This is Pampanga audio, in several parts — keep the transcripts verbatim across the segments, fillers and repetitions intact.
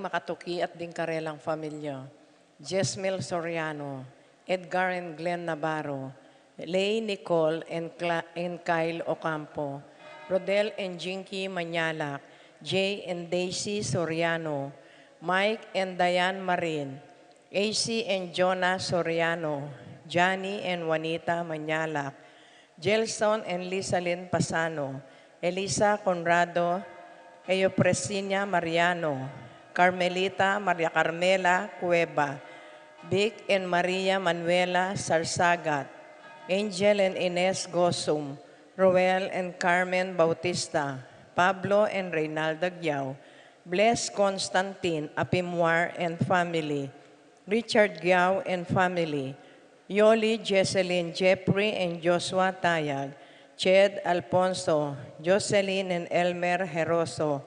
Makatuki at ding karelang familia, Jesmel Soriano, Edgar and Glenn Navarro, Lay, Nicole and, Cla- and Kyle Ocampo, Rodel and Jinky Manyalak, Jay and Daisy Soriano, Mike and Diane Marin, A C and Jonah Soriano, Johnny and Juanita Manyalak, Gelson and Lisalyn Pasano, Elisa Conrado, Eopresinia Mariano, Carmelita Maria Carmela Cueva, Vic and Maria Manuela Sarsagat, Angel and Ines Gosum, Roel and Carmen Bautista, Pablo and Reynalda Giao, Bless Constantine Apimwar and family, Richard Giao and family, Yoli, Jesselyn, Jeffrey and Joshua Tayag, Ched Alfonso, Jocelyn and Elmer Heroso,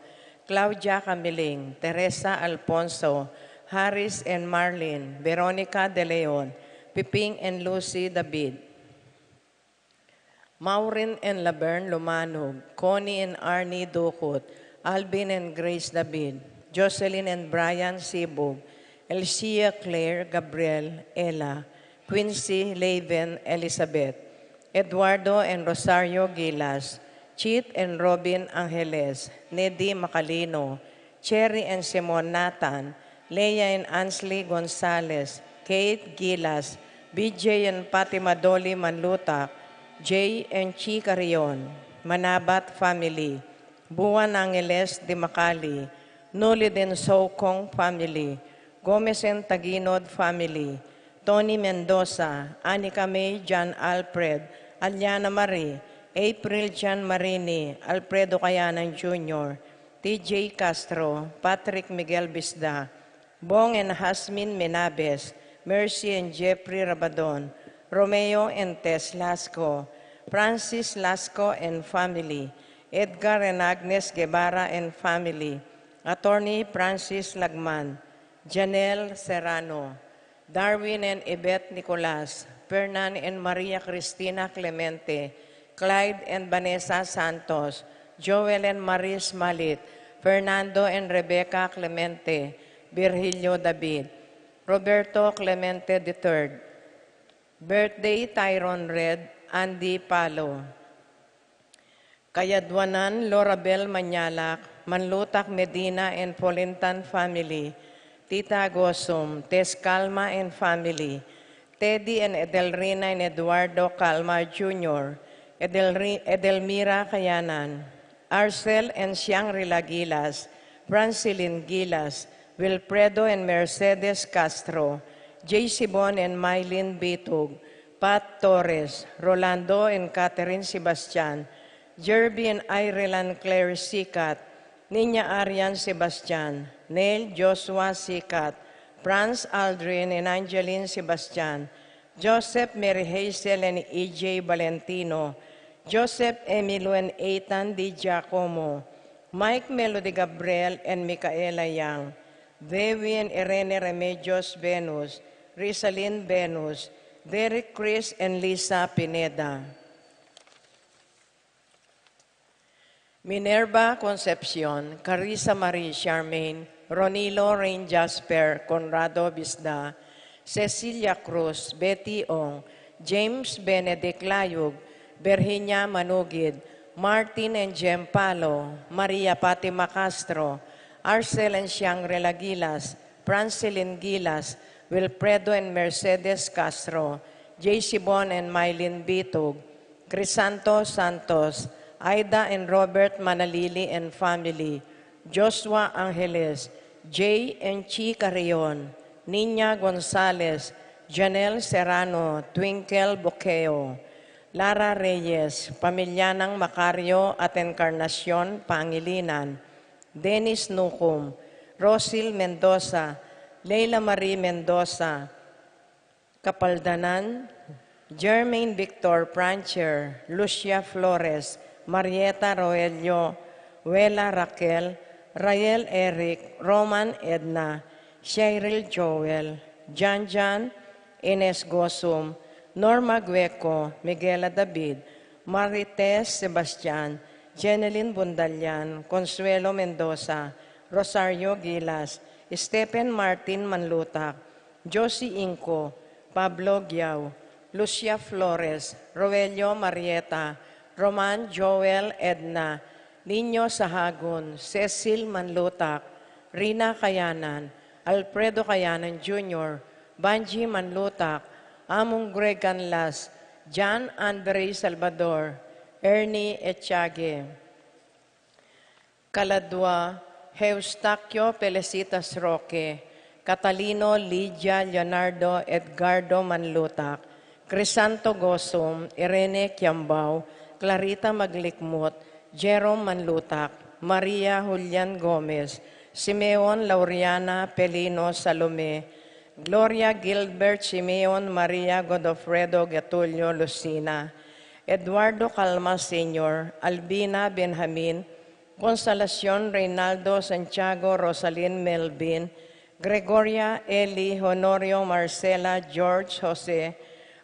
Claudia Camiling, Teresa Alfonso, Harris and Marlene, Veronica De Leon, Piping and Lucy David, Maureen and Laverne Lumanog, Connie and Arnie Ducut, Alvin and Grace David, Jocelyn and Brian Sibug, Elsia Claire Gabriel Ella, Quincy Laven Elizabeth, Eduardo and Rosario Gilas, Chit and Robin Angeles, Nedi Macalino, Cherry and Simon Nathan, Leia and Ansley Gonzales, Kate Gilas, B J and Fatima Dolly Manlutak, Jay and Chi Carrion, Manabat family, Buan Angeles de Macali, Nulid and Sokong family, Gomez and Taginod family, Tony Mendoza, Anika May, John Alfred, Aliana Marie, April John Marini, Alfredo Kayanan Junior, T J Castro, Patrick Miguel Bisda, Bong and Hasmin Menabes, Mercy and Jeffrey Rabadon, Romeo and Tess Lasco, Francis Lasco and family, Edgar and Agnes Guevara and family, Attorney Francis Lagman, Janelle Serrano, Darwin and Yvette Nicolas, Fernan and Maria Cristina Clemente, Clyde and Vanessa Santos, Joel and Maris Malit, Fernando and Rebecca Clemente, Virgilio David, Roberto Clemente the third. Birthday, Tyron Red, Andy Palo. Kayadwanan, Lorabel Manyalak, Manlutak Medina and Polintan family, Tita Gosum, Tess Calma and family, Teddy and Edelrina and Eduardo Calma Junior, Edelri- Edelmira Kayanan, Arcel and Shangri-La Gilas, Francilin Gilas, Wilfredo and Mercedes Castro, J C Bon and Mylene Bitug, Pat Torres, Rolando and Catherine Sebastian, Jerby and Ireland Claire Sikat, Niña Arian Sebastian, Neil Joshua Sikat, Franz Aldrin and Angeline Sebastian, Joseph Mary Hazel and E J Valentino, Joseph Emilio and Ethan Di Giacomo, Mike Melody Gabriel and Micaela Yang, Dewi and Irene Remedios Venus, Rizalin Venus, Derek Chris and Lisa Pineda. Minerva Concepcion, Carissa Marie Charmaine, Ronilo Rain Jasper, Conrado Bisda, Cecilia Cruz, Betty Ong, James Benedict Layug, Virginia Manugid, Martin and Jem Palo, Maria Fatima Castro, Arcel and Shangri-La Gilas, Francilin Gilas, Wilfredo and Mercedes Castro, J C Bon and Mylene Bitug, Crisanto Santos, Aida and Robert Manalili and family, Joshua Angeles, Jay and Chi Carrion, Nina Gonzalez, Janelle Serrano, Twinkle Boqueo, Lara Reyes, pamilya nang Macario at Encarnacion Pangilinan, Dennis Nucum, Rosil Mendoza, Leila Marie Mendoza, Capaldanan, Jermaine Victor Prancher, Lucia Flores, Marieta Roelio, Wela Raquel, Rael Eric, Roman Edna, Cheryl Joel, Janjan, Ines Gosum, Norma Gueco, Miguela David, Marites Sebastian, Jenelyn Bundalian, Consuelo Mendoza, Rosario Gilas, Stephen Martin Manlutak, Josie Inco, Pablo Giao, Lucia Flores, Roelio Marieta, Roman Joel Edna, Nino Sahagun, Cecil Manlutak, Rina Kayanan, Alfredo Kayanan Junior, Banji Manlutak, Among Greg Canlas, John Andre Salvador, Ernie Echage. Kaladua, Eustaquio Felicitas Roque, Catalino Lydia Leonardo Edgardo Manlutak, Crisanto Gosum, Irene Kiambao, Clarita Maglikmut, Jerome Manlutak, Maria Julian Gomez, Simeon Lauriana Pelino Salome, Gloria Gilbert Simeon Maria Godofredo Getulio Lucina, Eduardo Calma Senior, Albina Benjamin, Consolacion Reynaldo Santiago Rosalin Melvin, Gregoria Eli Honorio Marcela George Jose,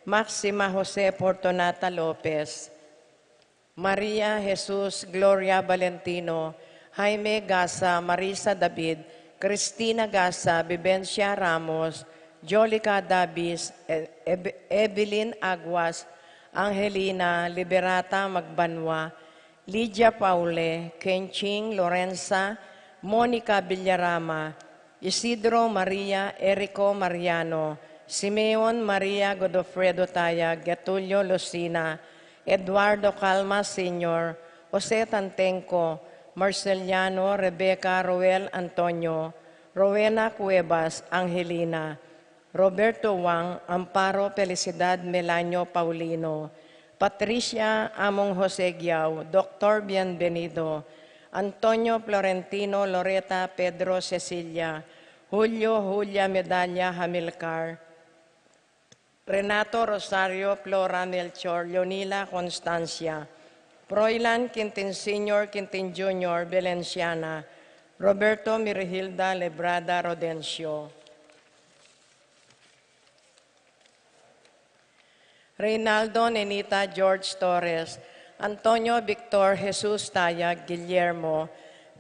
Maxima Jose Fortunata Lopez, Maria Jesus Gloria Valentino, Jaime Gasa, Marisa David, Cristina Gasa, Vivencia Ramos, Jolica Davis, E- Eb- Evelyn Aguas, Angelina Liberata Magbanua, Lydia Paule, Kenching Lorenza, Monica Villarama, Isidro Maria Erico Mariano, Simeon Maria Godofredo Tayag, Getulio Lucina, Eduardo Calma Senior, Jose Tantenco, Marceliano Rebecca Roel Antonio, Rowena Cuevas Angelina, Roberto Wang, Amparo Felicidad Melanio Paulino, Patricia Among Jose Giao, Doctor Bienvenido, Antonio Florentino Loreta Pedro Cecilia, Julio Julia Medalla Hamilcar, Renato Rosario Flora Melchor Leonila Constancia, Froilan Quintin Senior Quintin Junior Valenciana, Roberto Mirhilda Lebrada Rodencio. Reynaldo Nenita George Torres, Antonio Victor Jesus Tayag Guillermo,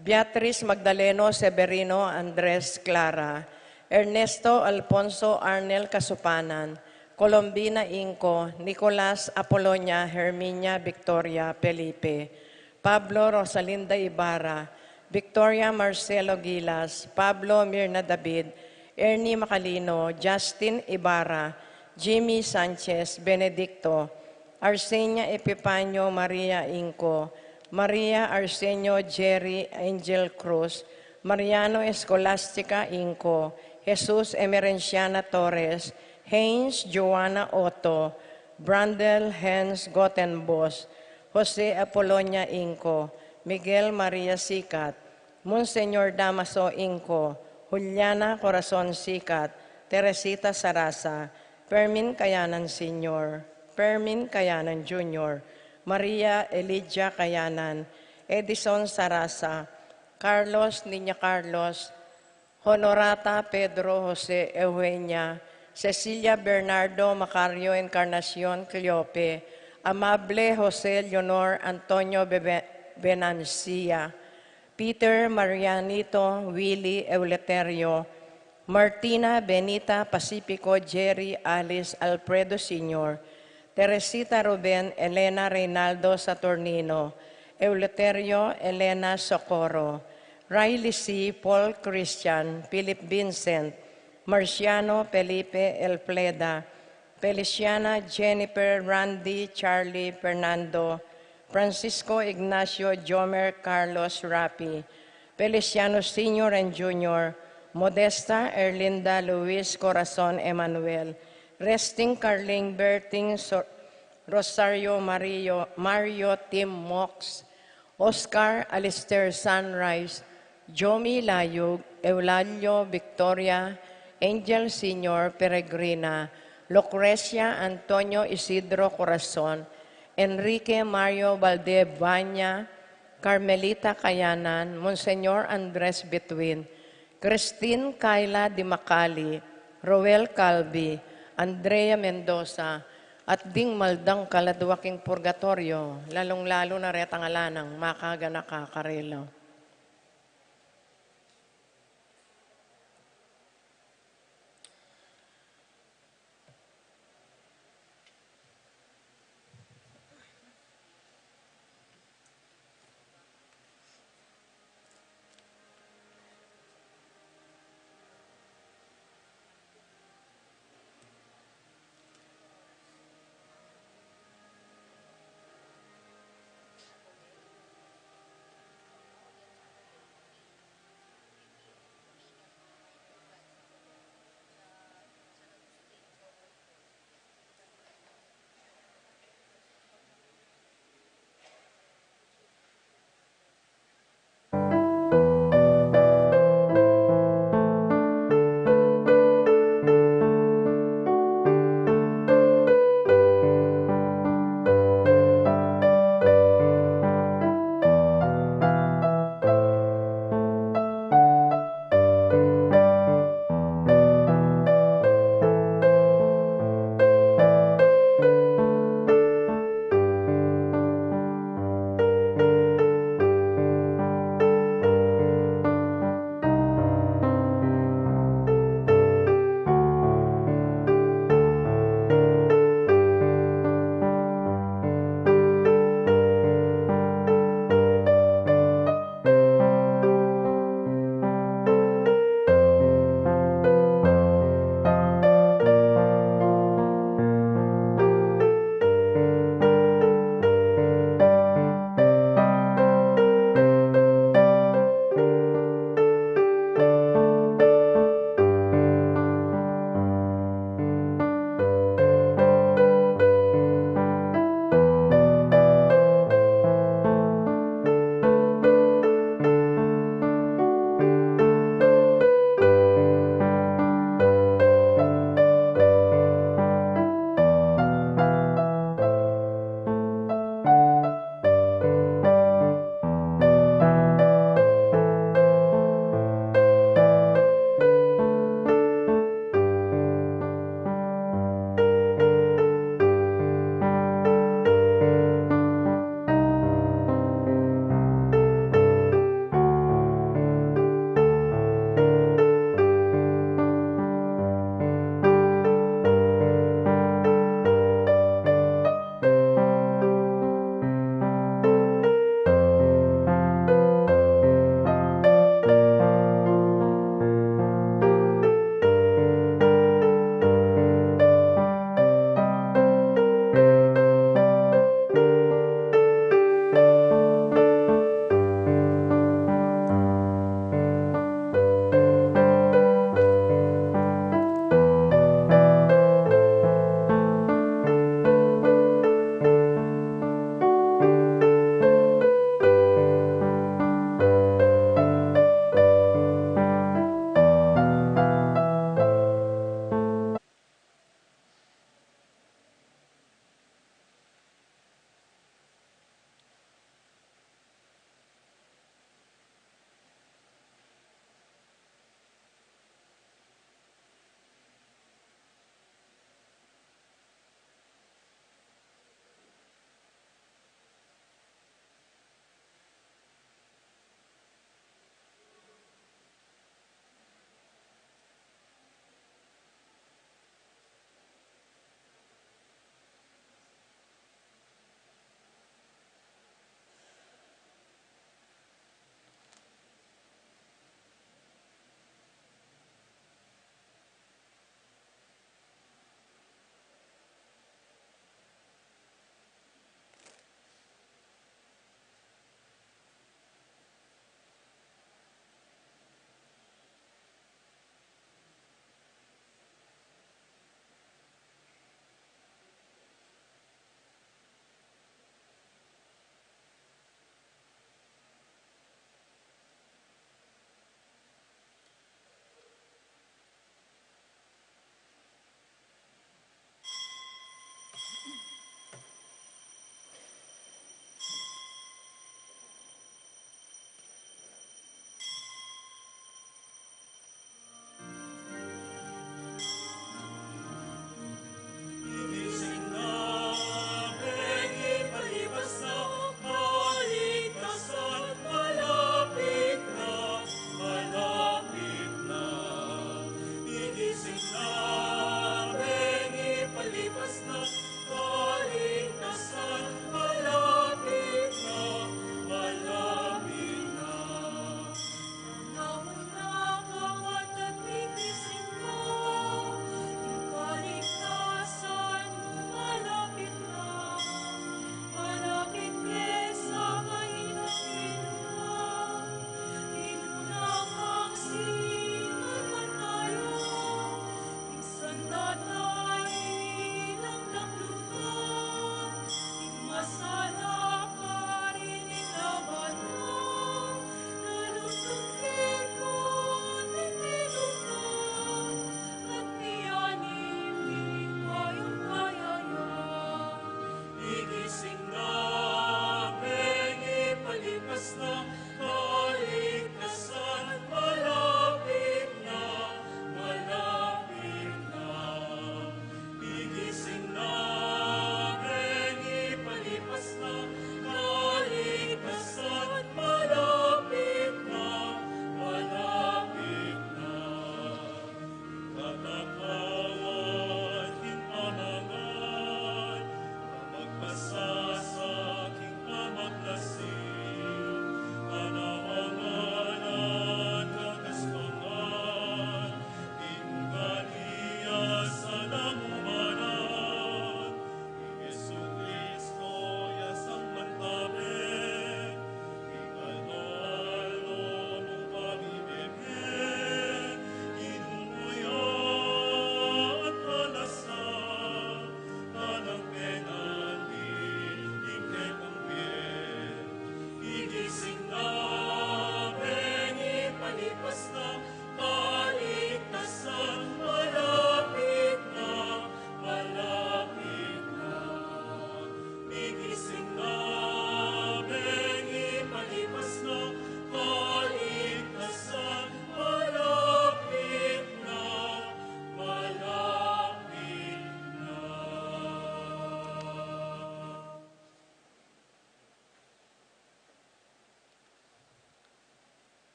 Beatriz Magdaleno Severino Andres Clara, Ernesto Alfonso Arnel Casupanan, Colombina Inco, Nicolas Apolonia Herminia Victoria Felipe, Pablo Rosalinda Ibarra, Victoria Marcelo Gilas, Pablo Mirna David, Ernie Macalino, Justin Ibarra, Jimmy Sanchez, Benedicto, Arsenia Epifanio Maria Inco, Maria Arsenio Jerry Angel Cruz, Mariano Escolastica Inco, Jesus Emerenciana Torres, Haynes Joanna Otto, Brandel Hans Gottenbos, Jose Apolonia Inco, Miguel Maria Sicat, Monseñor Damaso Inco, Juliana Corazon Sicat, Teresita Sarasa, Fermin Kayanan Senior, Fermin Kayanan Junior, Maria Elidia Kayanan, Edison Sarasa, Carlos Niña Carlos, Honorata Pedro Jose Eugenia, Cecilia Bernardo Macario Encarnacion Cleope, Amable Jose Leonor Antonio Bebe- Benancia, Peter Marianito Willy Eleuterio, Martina Benita Pacifico Jerry Alice Alfredo Senior, Teresita Ruben Elena Reynaldo Saturnino, Eleuterio Elena Socorro, Riley C. Paul Christian, Philip Vincent, Marciano Felipe Elfleda, Feliciana Jennifer Randy Charlie Fernando, Francisco Ignacio Jomer Carlos Rapi, Feliciano Senior and Junior, Modesta Erlinda Luis Corazon Emmanuel, Resting Carling Berting So- Rosario Mario, Mario Tim Mox, Oscar Alistair Sunrise, Jomi Layug, Eulalio Victoria, Angel Senior Peregrina, Lucrecia Antonio Isidro Corazon, Enrique Mario Valdebanya, Carmelita Kayanan, Monseñor Andres Betwin, Christine Kayla Dimacali, Roel Calvi, Andrea Mendoza, at ding maldang kaladua king purgatoryo, lalung-lalu na retang ala nang makaganaka karela.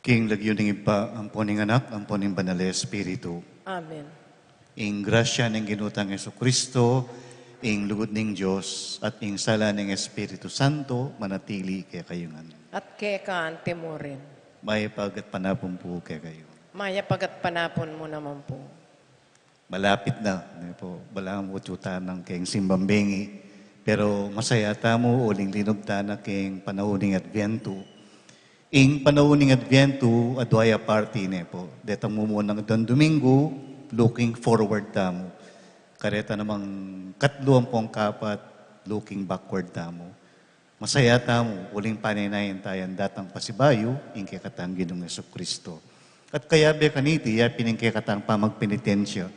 King lagyu ning Ibpa, ampo ning Anak, ampo ning Banal a Espiritu. Amen. Ing grasya ning Ginu tang Jesucristo, ing lugud ning Dios, at ing sala ning Espiritu Santo, manatili kekayu ngan. At keka antimurin. Mayap a gatpanapun pu kekayu. Mayap a gatpanapun mu naman pu. Malapit na, ne pu, balamu atyu tana keng simbang bengi. Pero masaya tamu, uling linub tana keng panaun ning Advento. Ing panaun ning Advento, adwa ya parti, ne pu. Detang mumunang adwang Domingo, looking forward tamu. Kareta namang katlu ampong kapat, looking backward tamu. Masaya tamu, uling paninayan taya datang pasibayu, ing kekatang Ginung Jesucristo. At kayabe kaniti, yapin ing kekatang pamagpenitensya,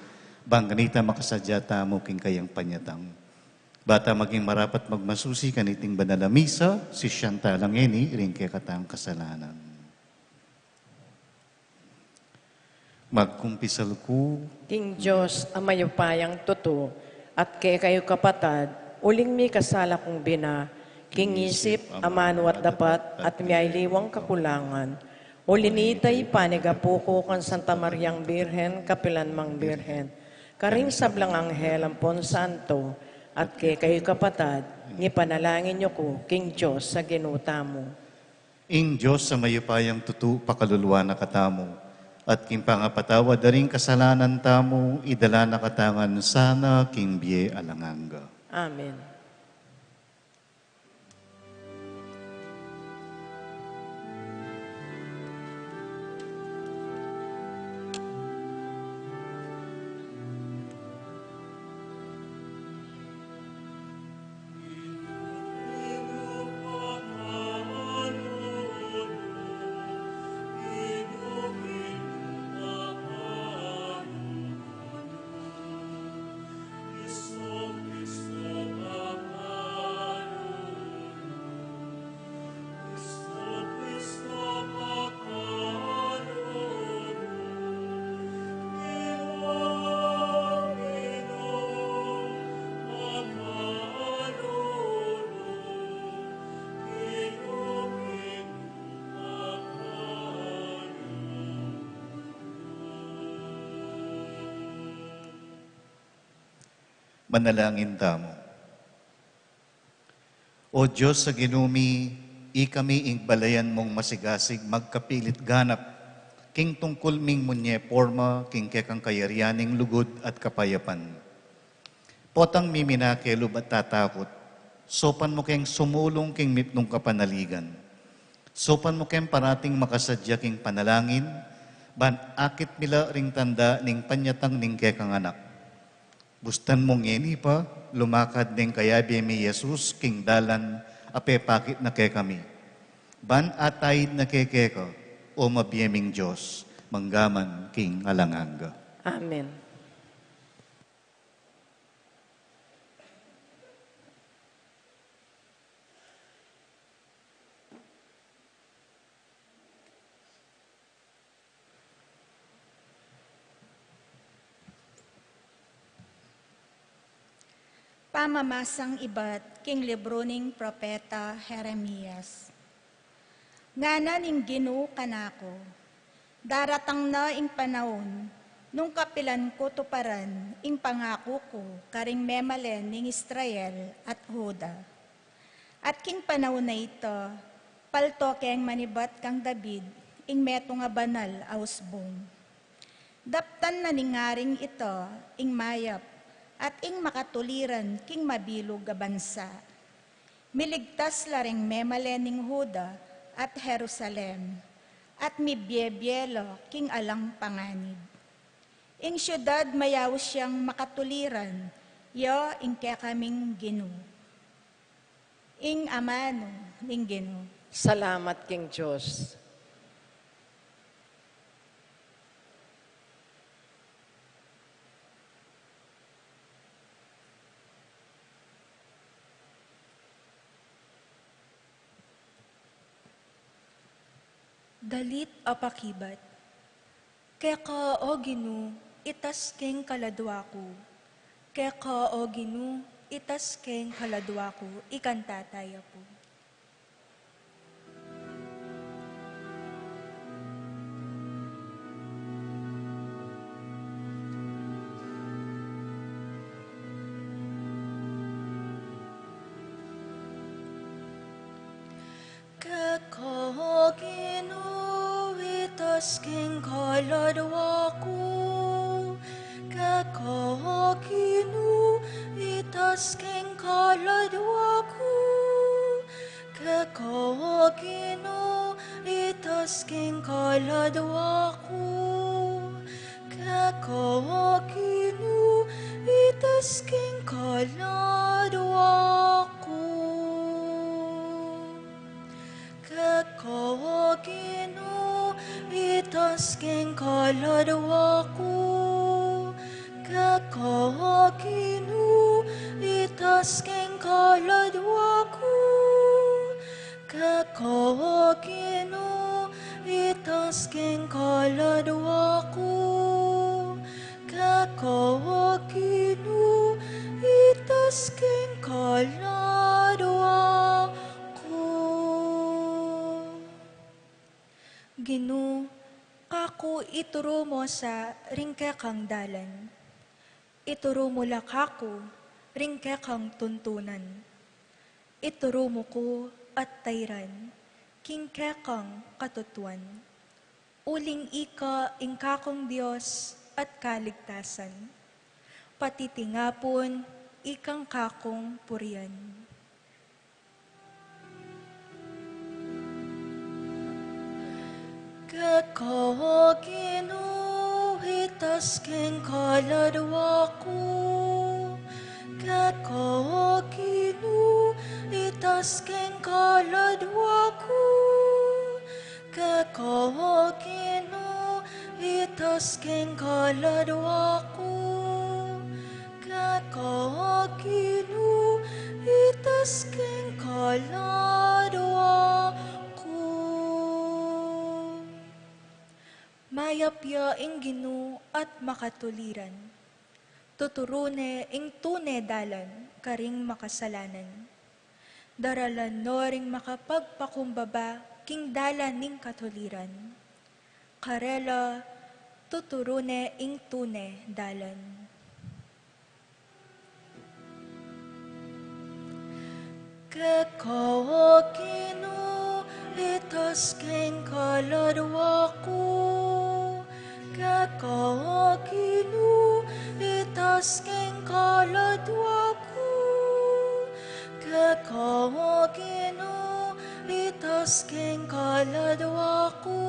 bang kanita makasadya tamu king kayang panyatang. Bata maging marapat magmasusi kaniting banal a misa, sisian tala ngeni ring kekatang kasalanan. Magkumpisal ku king Dios a mayupayang tutu, at kekayu kapatad, uling mikasala kung bina, king isip, amanu at dapat, at miyaliwang kakulangan. Uli nita, ipanigapu ku kang Santa Mariang Birhen, kapilan mang Birhen, karing sablang anghel ampon santo, at kekayu kapatad, ipanalangin yu ku king Dios a Ginu tamu. Ing Dios a mayupayang tutu pakaluluan na katamu, at king pangapatawad da ring kasalanan tamu, idala na katamu ngan sana king bie alang angga. Amen. Manalangin tamu. O Dios a Ginu mi, ikami ing balayan mung masigasig magkapilit ganap, king tungkul ming munye porma, king kekang kayarian ning lugud at kapayapan. Potang mi minake lub at tatakut, saupan mu keng sumulung king mipnung kapanaligan. Saupan mu keng parating makasadya king panalangin, ban akit mi la ring tanda ning panyatang ning kekang Anak. Bustan mu ngeni pa, lumakad deng kayabe mi Jesus king dalan a pepakit na kekami. Ban ataid na keka, o mabie ming Dios, manggaman king alang angga. Amen. Pamamasang ibat king libru ning propeta Jeremias. Ngana ning Ginu kanaku, daratang na ing panaun nung kapilan ku tuparan ing pangaku ku karing memalen ning Israel at Juda. At king panaun a ita, palto keng manibat kang David ing metung a banal a usbung. Daptan na ning aring ita ing mayap at ing makatuliran king mabilug a bansa. Miligtas la ring memalen ning Juda at Jerusalem, at mibiebie la king alang panganib. Ing siudad mayaus yang makatuliran, ya ing kekaming Ginu. Ing amanu ning Ginu. Salamat king Dios. Dalit a pakibat. Keka, O Ginu, itas keng kaladua ku. Keka, O Ginu, itas keng kaladua ku, ikanta taya pu. itas king kaladwa ku. Keka, O Ginu, itas king kaladwa ku. Keka, O Ginu, itas king kaladwa ku. Keka, O Ginu, itas king kaladwa ku. Keka, O Ginu, itas king kaladwa ku. Keka, O Ginu, itas king kaladwa ku. Keka, O Ginu, itas king kaladwa ku. Keka, O Ginu, itas king kaladwa ku. Ginu, kaku ituru mu sa ring kekang dalan. Ituru mu la kaku ring kekang tuntunan. Ituru mu ku at tairan king kekang katutuan. Uling ika ing kakung Dios at kaligtasan. Pati tinapun ikang kakung purian. Keka, O Ginu, itas king kaladwa ku. Keka, O Ginu, itas king kaladwa ku. Keka, O Ginu, itas king kaladwa ku. Keka, O Ginu, itas king kaladwa ku. Mayap ya ing Ginu at makatuliran. Tuturu ne ing tune dalan karing makasalanan. Daralan no ring makapagpakumbaba king dalan ning katuliran. Karela tuturu ne ing tune dalan. Keka, O Ginu, itas king kaladwa ku. Keka, O Ginu, itas king kaladwa ku. Keka, O Ginu, itas king kaladwa ku.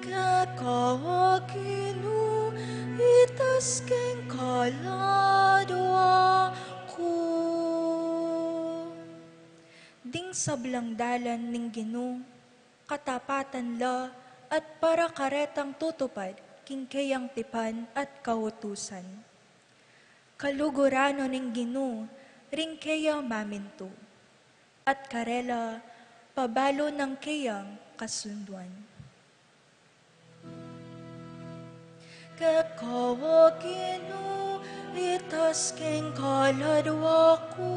Keka, O Ginu, itas king kaladwa ku. Ding sablang dalan ning Ginu, katapatan la at para karetang tutupad king keyang tipan at kautusan. Kaluguran no ning Ginu ring keya mamintu, at karela pabalu nang keyang kasunduan. Keka, O Ginu, itas king kaladwa ku.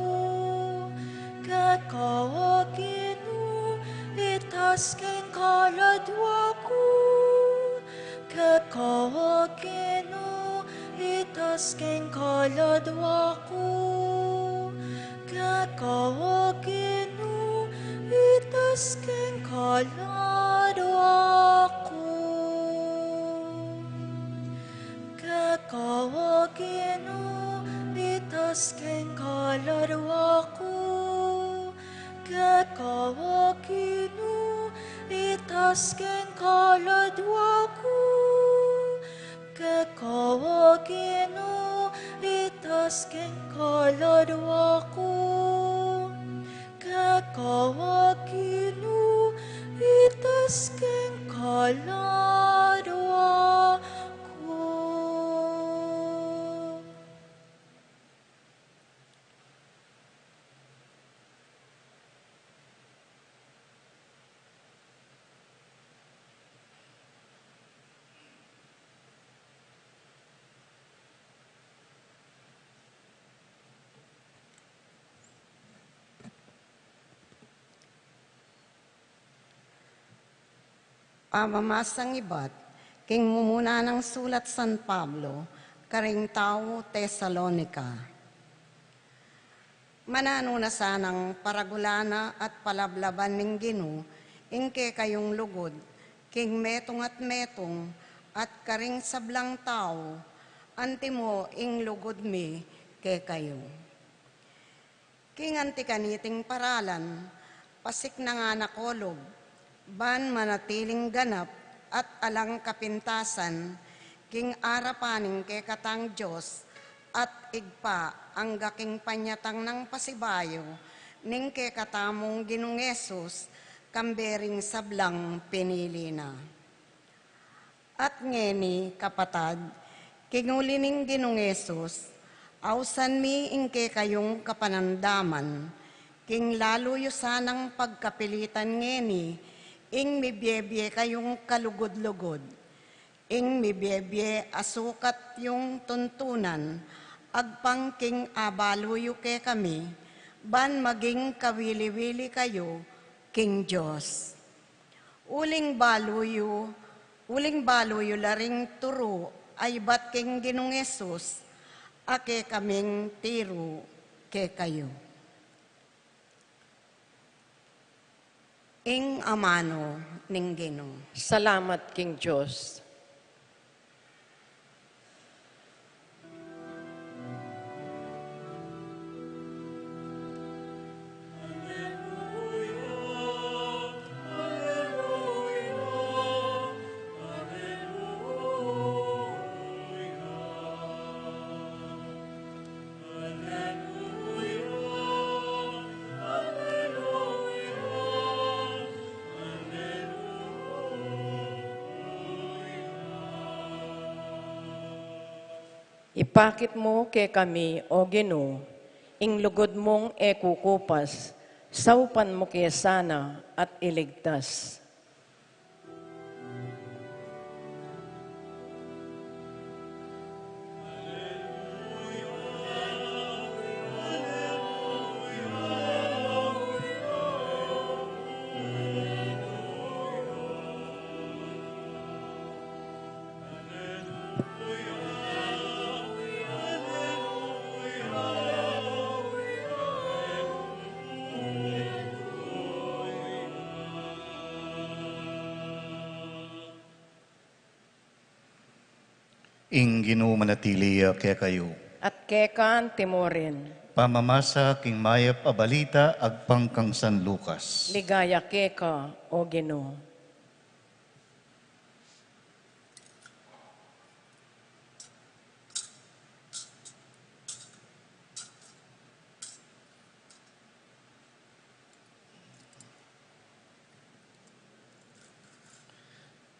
Keka, O Ginu, itas king kaladwa ku. Keka, O Ginu, itas king kaladwa ku. Keka, O Ginu, itas king kaladwa ku. Keka, O Ginu, itas king kaladwa ku. Keka, O Ginu, itas king kaladwa ku. Keka, O Ginu, itas king kaladwa ku. Keka, O Ginu, itas king kaladwa ku. Pamamasang ibat king mumuna nang sulat San Pablo karing tau Tesalonica. Mananu na sanang paragulan na at palablaban ning Ginu ing kekayung lugud king metung at metung, at karing sablang tau, antimo ing lugud mi kekayu. King anti kaniting paralan, pasiknangan na kolub, ban manatiling ganap at alang kapintasan, king arapan ning kekatang Dios at Ibpa, angga king panyatang nang pasibayu ning kekatamung Ginung Jesus, kambe ring sablang pinili na. At ngeni, kapatad, king uli ning Ginung Jesus, ausan mi ing kekayung kapanandaman, king lalu yu sanang pagkapilitan ngeni, ing mibie-bie kayung kalugud-lugud, ing mibie-bie a sukat yung tuntunan, agpang king abalu yu kekami, ban maging kawili-wili kayu king Dios. Uling balu yu, uling balu yu la ring turu a ibat king Ginung Jesus, a kekaming tiru kekayu. Ing amanu ning Ginu. Salamat king Dios. Ipakit mu kekami, O Ginu, ing lugud mung e kukupas, saupan mu ke sana at iligtas. Ing Ginu manatili ya kekayu. At keka antimo rin. Pamamasa king mayap a balita agpang kang San Lucas. Ligaya keka, O Ginu.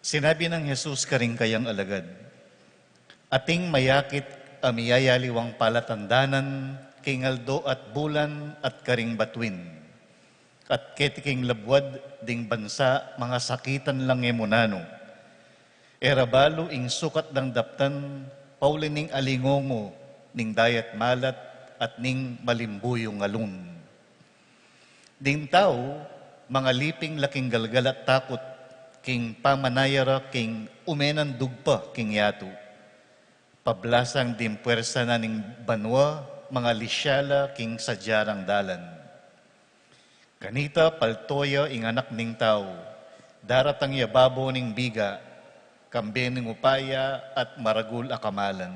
Sinabi nang Jesus karing kayang alagad, "Ating mayakit a miyayaliwang palatandanan king aldo at bulan at karing batuin, at keti king labuad ding bansa mangasakitan lang e mu nanu. E ra balu ing sukat dang daptan pauli ning alingungu ning dayat malat at ning malimbuyung alun." Ding tau, mangaliping la king galgal at takut, king pamanaya ra king ume nang dugpa king yatu. Pablasang ding puersa na ning banua, mangalisia la king sadya rang dalan. Kanita palto ya ing Anak ning Tau, daratang ya babo ning biga, kambe ning upaya at maragul a kamalan.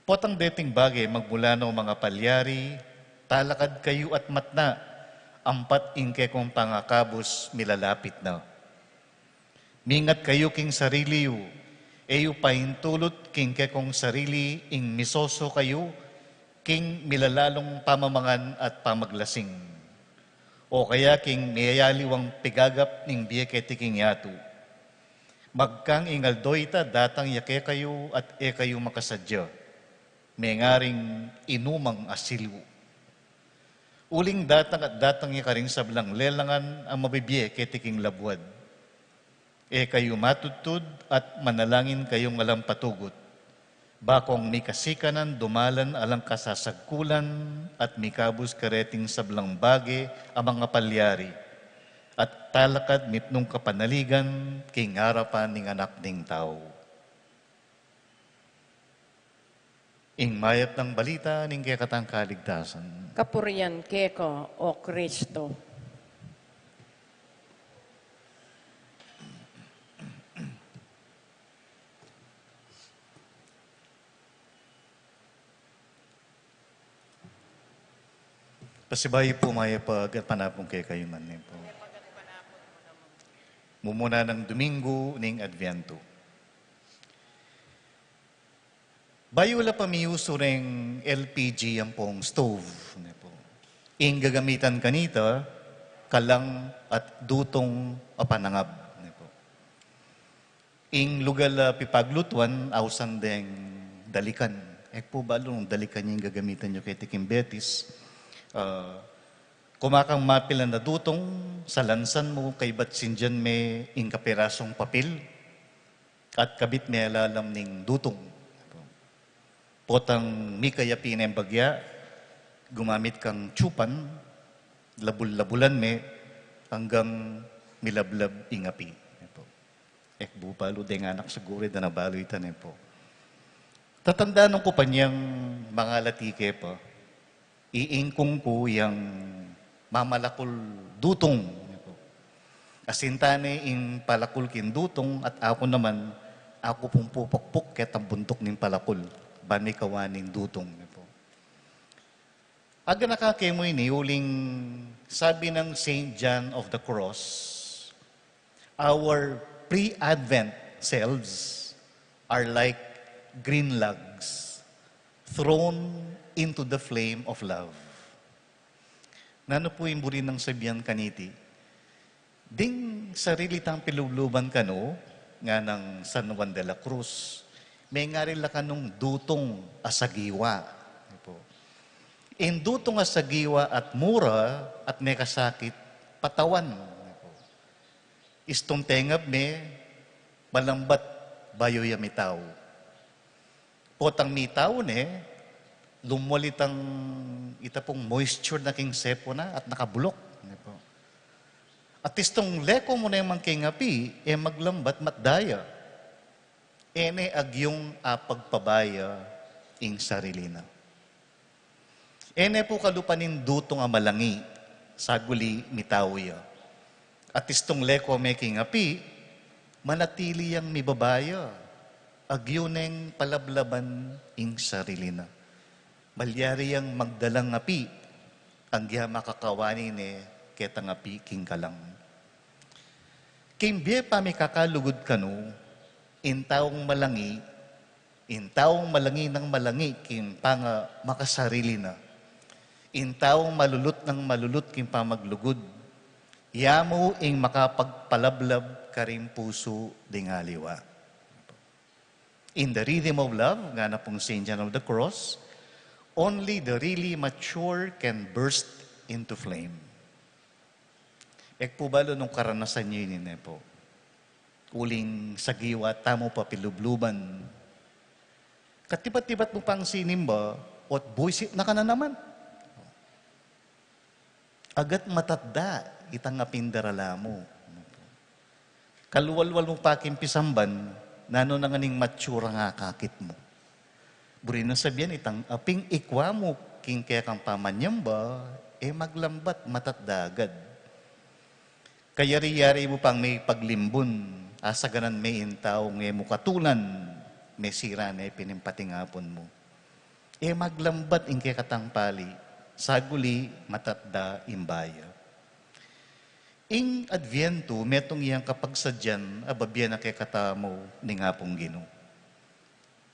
Potang deting bage magmula na, o mangapalyari, talakad kayu at matna, ampat ing kekong pangakabus milalapit na. Mingat kayu king sarili yu, e yu paintulut king kekong sarili ing misoso kayu king milalalung pamamangan at pamaglasing, o kaya king miyayaliwang pigagap ning bie keti king yatu. Magkang ing aldo ita datang ya kekayu at e kayu makasadya, mengaring inumang asiliu. Uling datang at datang ya karing sablang lelangan a mabibie keti king labuad. E kayu matudtud at manalangin kayung alang patugut, bakong mikasikanan dumalan alang kasasagkulan at mikabus kareting sablang bage a mangapalyari, at talakad mitmung kapanaligan king arapan ning Anak ning Tau. Ing mayap nang balita ning kekatang kaligtasan. Kapurian keka, O Kristo. Pasibayu pu, mayap a agapang panapun kekayu ngan, ne pu. Mumuna nang Domingo ning Adviento. Bayu la pa miusu reng L P G ampong stove, ne pu. Ing gagamitan kanita, kalang at dutung a panangab, ne pu. Ing lugal a pipaglutuan, ausan deng dalikan. E ku pu balu nung dalikan ya ing gagamitan yu keti king Betis. Ah, kumakang mapilan a dutung, salansan mu, kaybat sindian me ing kapirasung papil, at kabit me alalam ning dutung. Potang mikayapi ne ing bagya, gumamit kang tsupan, labul-labulan me, anggang milablab ing api. E ku pu balu, deng anak siguru, e da na balu ita, ne pu. Tatandanan ku pa nyang mangalati ke pa, iingkung ku yang mamalakul dutung, ne pu. Asinta ne ing palakul king dutung, at aku naman, aku pung pupukpuk ketang buntuk ning palakul, ban mikawa ning dutung, ne pu. Aganaka ke mu ini uling sabi nang Saint John of the Cross, "Our pre-Advent selves are like green logs thrown into the flame of love." Nanu pu ing buri nang sabian kaniti? Ding sarili tang pilubluban kanu, nganang San Juan de la Cruz, mengari la kanung dutung a sagiwa. Ing dutung a sagiwa at mura at mekasakit, patawan. Istung tengab me, malambat bayu ya mitau. Potang mitau ne, lumwal itang, ita pung moisture na king sepo na at nakabulok, ne pu. At istung leko mu ne man king api, e maglambat matda ya. E ne agyung apagpabaya ing sarili na. E ne pu kalupa ning dutung a malangi, saguli mitau ya. At istung leko me king api, manatili yang mibabaya, agyu neng palablaban ing sarili na. Malyari yang magdalang api, agya makakawani ne ketang api king kalang. King bie pamikakalugud kanu, ing taung malangi, ing taung malangi nang malangi king panga-, makasarili na. Ing taung malulut nang malulut king pamaglugud, ya mu ing makapagpalablab karing pusu ding aliwa. In the rhythm of love, ngana pung Saint John of the Cross, only the really mature can burst into flame. E ku pu balu nung karanasan yu ini, ne pu. Uling sagiwa tamu pa pilubluban. Katibat-tibat mu pang sinimba, ot buisit na ka na naman. Agat matatda itang aping darala mu. Kalwalwal mu pa king pisamban, nanu na ngan ing matsura nang akakit mu. Buri nang sabian, itang aping ikwa mu king kekang pamanyamba, e maglambat, matatda agad. Kayari-yari mu pang mepaglimbun, asaganan me ing taung e mu katulan, mesira ne pin ing patingapun mu. E maglambat ing kekatang pali, saguli matatda ing baya. Ing Adviento, metung yang kapagsadyan a babie na kekatamu ning Apung Ginu.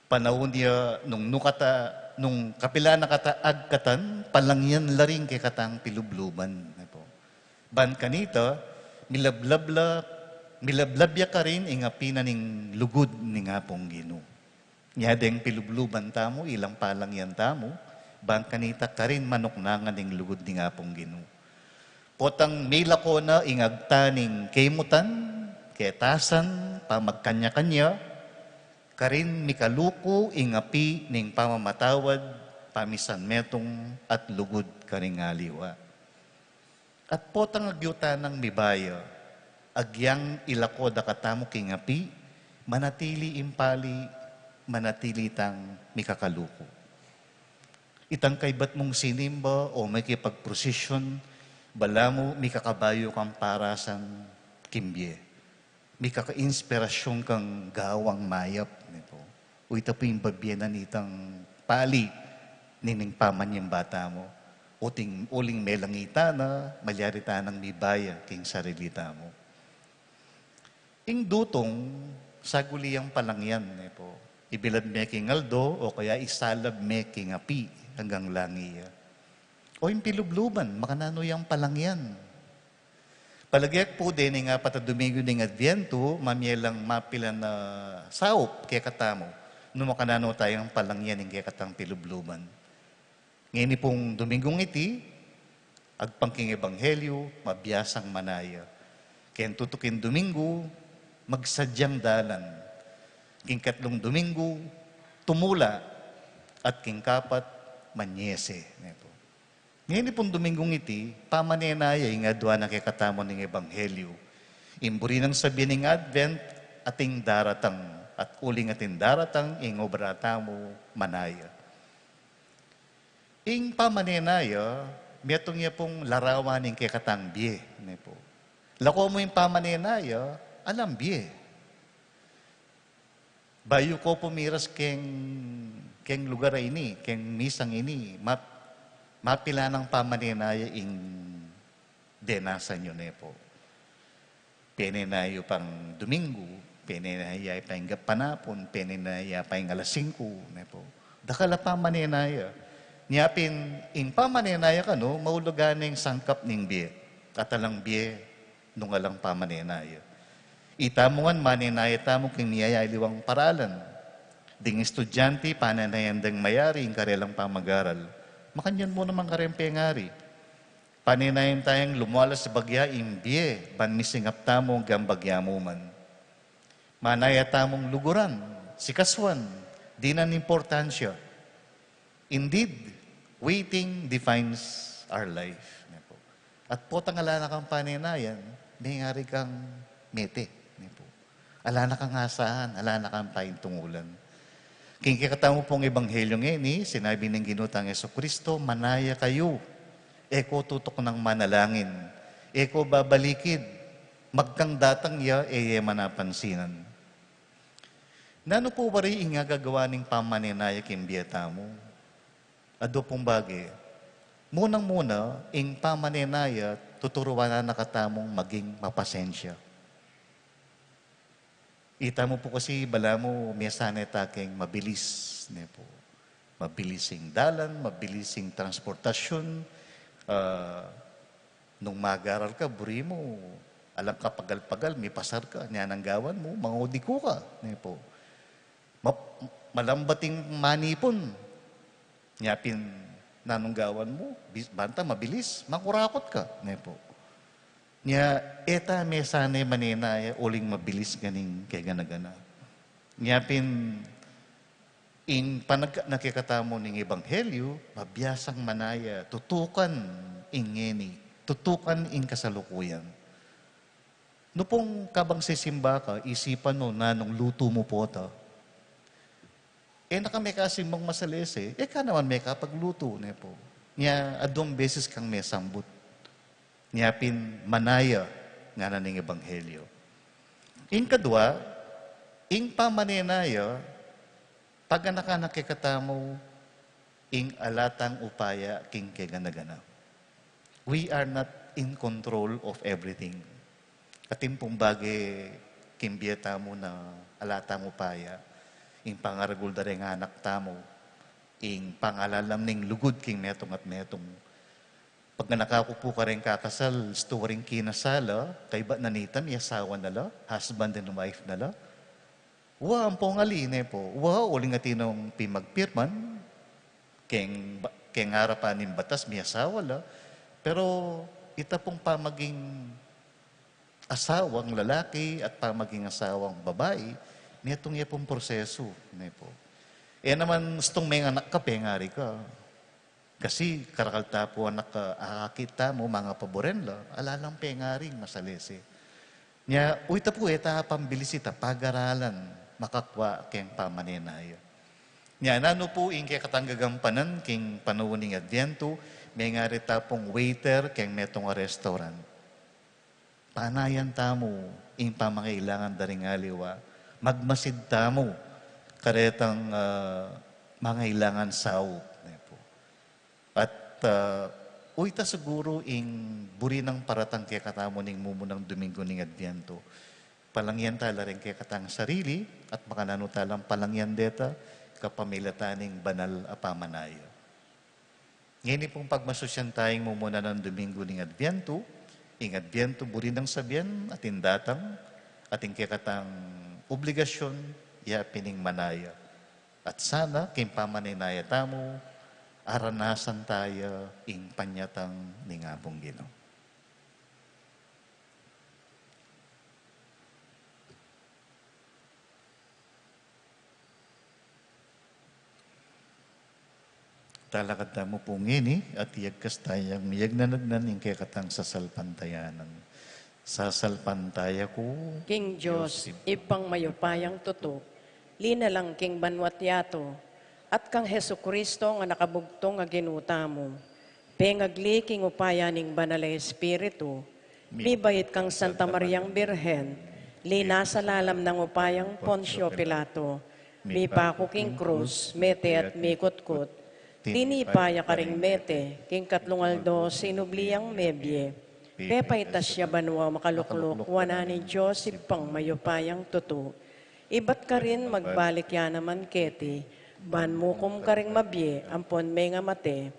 Panaun ya nung nu kata, nung kapilan na kata agkatan, palangyan la ring kekatang pilubluban, ne pu. Ban kanita, milablab la, milablab ya karin ing api na ning lugud ning Apung Ginu. Nya deng pilubluban tamu, ilang palangyan tamu, ban kanita karin manuknangan ing lugud ning Apung Ginu. Potang milako na ing agta ning kaimutan, ketasan, pamagkanya-kanya, karin mikaluku ing api ning pamamatawad, pamisan metung at lugud karing aliwa. At potang agyu tanang mibaya, agyang ilako da katamu king api, manatili ing pali, manatili tang mikakaluku. Itang kaybat mung sinimba o makipagprosesyon, balamu mikakabayu kang parasan king bie. Mikakainspirasyon kang gawang mayap, ne pu. O ita pu ing babie na nitang pali nining pamanyamba tamu. Uting uling melangitan na, malyari tanang mibaya king sarili tamu. Ing dutung, saguli yang palangyan, ne po. Ibilad me king aldo, o kaya isalab me king api, anggang langi ya. O ing pilubluban, makananu yang palangyan. Palagyak pu deni nga apat a Domingo ning Adviento, mamye lang mapilan a saup kekatamu, nung makananu tayang palangyan ing kekatang pilubluban. Ngeni pung Domingong iti, agpang king Ebanghelyo, mabiasang manaya. King tutuking Domingo, magsadyang dalan. King katlung Domingo, tumula. At king kapat, manyese. Ne po. Ngeni pung Domingong iti, pamanenaya ing adwan na kekatamu ning Ebanghelyo. Ing buri nang sabyan ning Advent, ating daratang, at uling ating daratang, ing obra tamu, manaya. Ing pamanenaya, metung ya pung larawan ning kekatang bie, ne po. Lako mu ing pamanenaya, alang bie. Bayu ko pu miras keng, keng lugar a ini, keng misang ini, map-, mapilan nang pamanenaya ing denasan yu, ne po. Penenaya yu pang Domingo, penenaya yu pa ing panapun, penenaya yu pa ing alas singku, ne po. Dakal a pamanenaya. Nya pin, ing pamanenaya kanu, maulugan neng sangkap ning bie. At alang bie, nung alang pamanenaya. Itamu ngan manenaya tamu king miyayaliwang paralan. Ding estudyante, panenayan deng mayari ing karelang pamagaral. Makanyan mu naman kareng pengari. Panenayan tayang lumwalas bagya ing bie, ban misingap tamu anggang bagya mu man. Manaya tamung luguran, sikasuan, dinan importansya. Indeed, waiting defines our life. Ne po. At potang ala na kang panenayan, mengari kang mete. Ne po. Ala na kang asahan, ala na kang paintungulan. King kekatamu pung Ebanghelyo ngeni, sinabi ning Ginu tang Jesucristo, manaya kayu, e ko tutuknang manalangin, e ko babalikid, magkang datang ya, e ye man apansinan. Nanu pu buri ing agagawa ning pamanenaya king bie tamu? Adu pung bage, munang-muna, ing pamanenaya, tuturuan na katamung maging mapasensya. Itamu pu kasi balamu, miyasanay ta keng mabilis, ne po. Mabilis ing dalan, mabilis ing transportasyun, ah, nung magaral ka, buri mu, alang kapagal-pagal, mipasar ka, nya nanu ing gawan mu, mangodiku ka, ne po. Ma-, malambat ing manipun, nya pin, nanu ing gawan mu, bis-, banta mabilis, makurakut ka, ne po. Nya, e ta mesanay manenaya uling mabilis ngan ing kegana-gana. Nya pin, ing panagkat na kekatamu ning Ebanghelyo, mabiasang manaya, tutukan ing ngeni, tutukan ing kasalukuyan. Nu pung kabang sisimba ka, isipan mu nanung lutu mu pota. E na ka mekasimbang masalese, e ka naman mekapaglutu, ne po. Nya, adwang beses kang mesambut. Nya pin manaya, ngana ning Ebanghelyo. Ing kadwa, ing pamanenaya, paganakan na kekatamu, ing ala tang upaya king kegana-gana. We are not in control of everything. Atin pung bage king bie tamu na ala tang upaya, ing pangaragul da reng anak tamu, ing pangalalam ning lugud king metung at metung. Pag anak aku pu kareng kakasal, istu karing kinasal, ah, kaybat na nita, miyasawa na la, husband and wife na la. Wa, ampong ali, ne po. Wa, uling atin nung pimagpirman, keng ba-, keng arapan ning batas, miyasawa la. Pero, ita pung pamaging asawang lalaki at pamaging asawang babai, metung ya pung prosesu, ne po. E naman, istung menganak ka, pengari ka. Kasi karakal ta pu anak, ah, akakit tamu, mangapaburen la, ala lang pengaring masalese. Nya, uy, ita pu, e ta pambilis ita, pagaralan, makakwa keng pamanenaya. Nya, nanu pu ing kekatang gagampanan king panaun ning Adviento, mengari ta pung waiter keng metung a restaurant. Panayan tamu ing pamangailangan da ring aliwa, magmasid tamu karetang, ah, mangailangan saup, ne po. At, ah, Uyta siguru ing buri nang paratang kekatamu ning mumunang Domingo ning Adviento. Palangyan tala ring kekatang sarili at makananu talang palangyan deta kapamilatan ning banal a pamanaya. Ngeni pung pagmasusyan taya ing mumuna nang Domingo ning Adviento, ing Adviento buri nang sabian atin datang, atin kekatang obligasyon, ya pin ing manaya. At sana, king pamaninaya tamu, aranasan taya ing panyatang ning Apung Ginu. Talakad tamu pu ngeni, at iyagkas tayang miyagnanagnan ing kekatang sasalpantayanan. Sasalpantaya ku king Dios, Ibpang mayupayang tutu, linalang king banua't yatu, at kang Jesucristo nga nakabugtung a Ginu tamu, pengagli king upaya ning Banal a Espiritu, mibait kang Santa Mariang Birhen, linasa lalam nang upayang Poncio Pilato, mipaku king krus, mete at mikutkut, tinipa ya karing mete, king katlung aldo sinubli yang mebie, pepaitas ya banua makalukluk wanan ning Dios Ibpang mayupayang tutu. Ibat karin magbalik ya naman keti, ban mukum karing mabie ampon mengamate.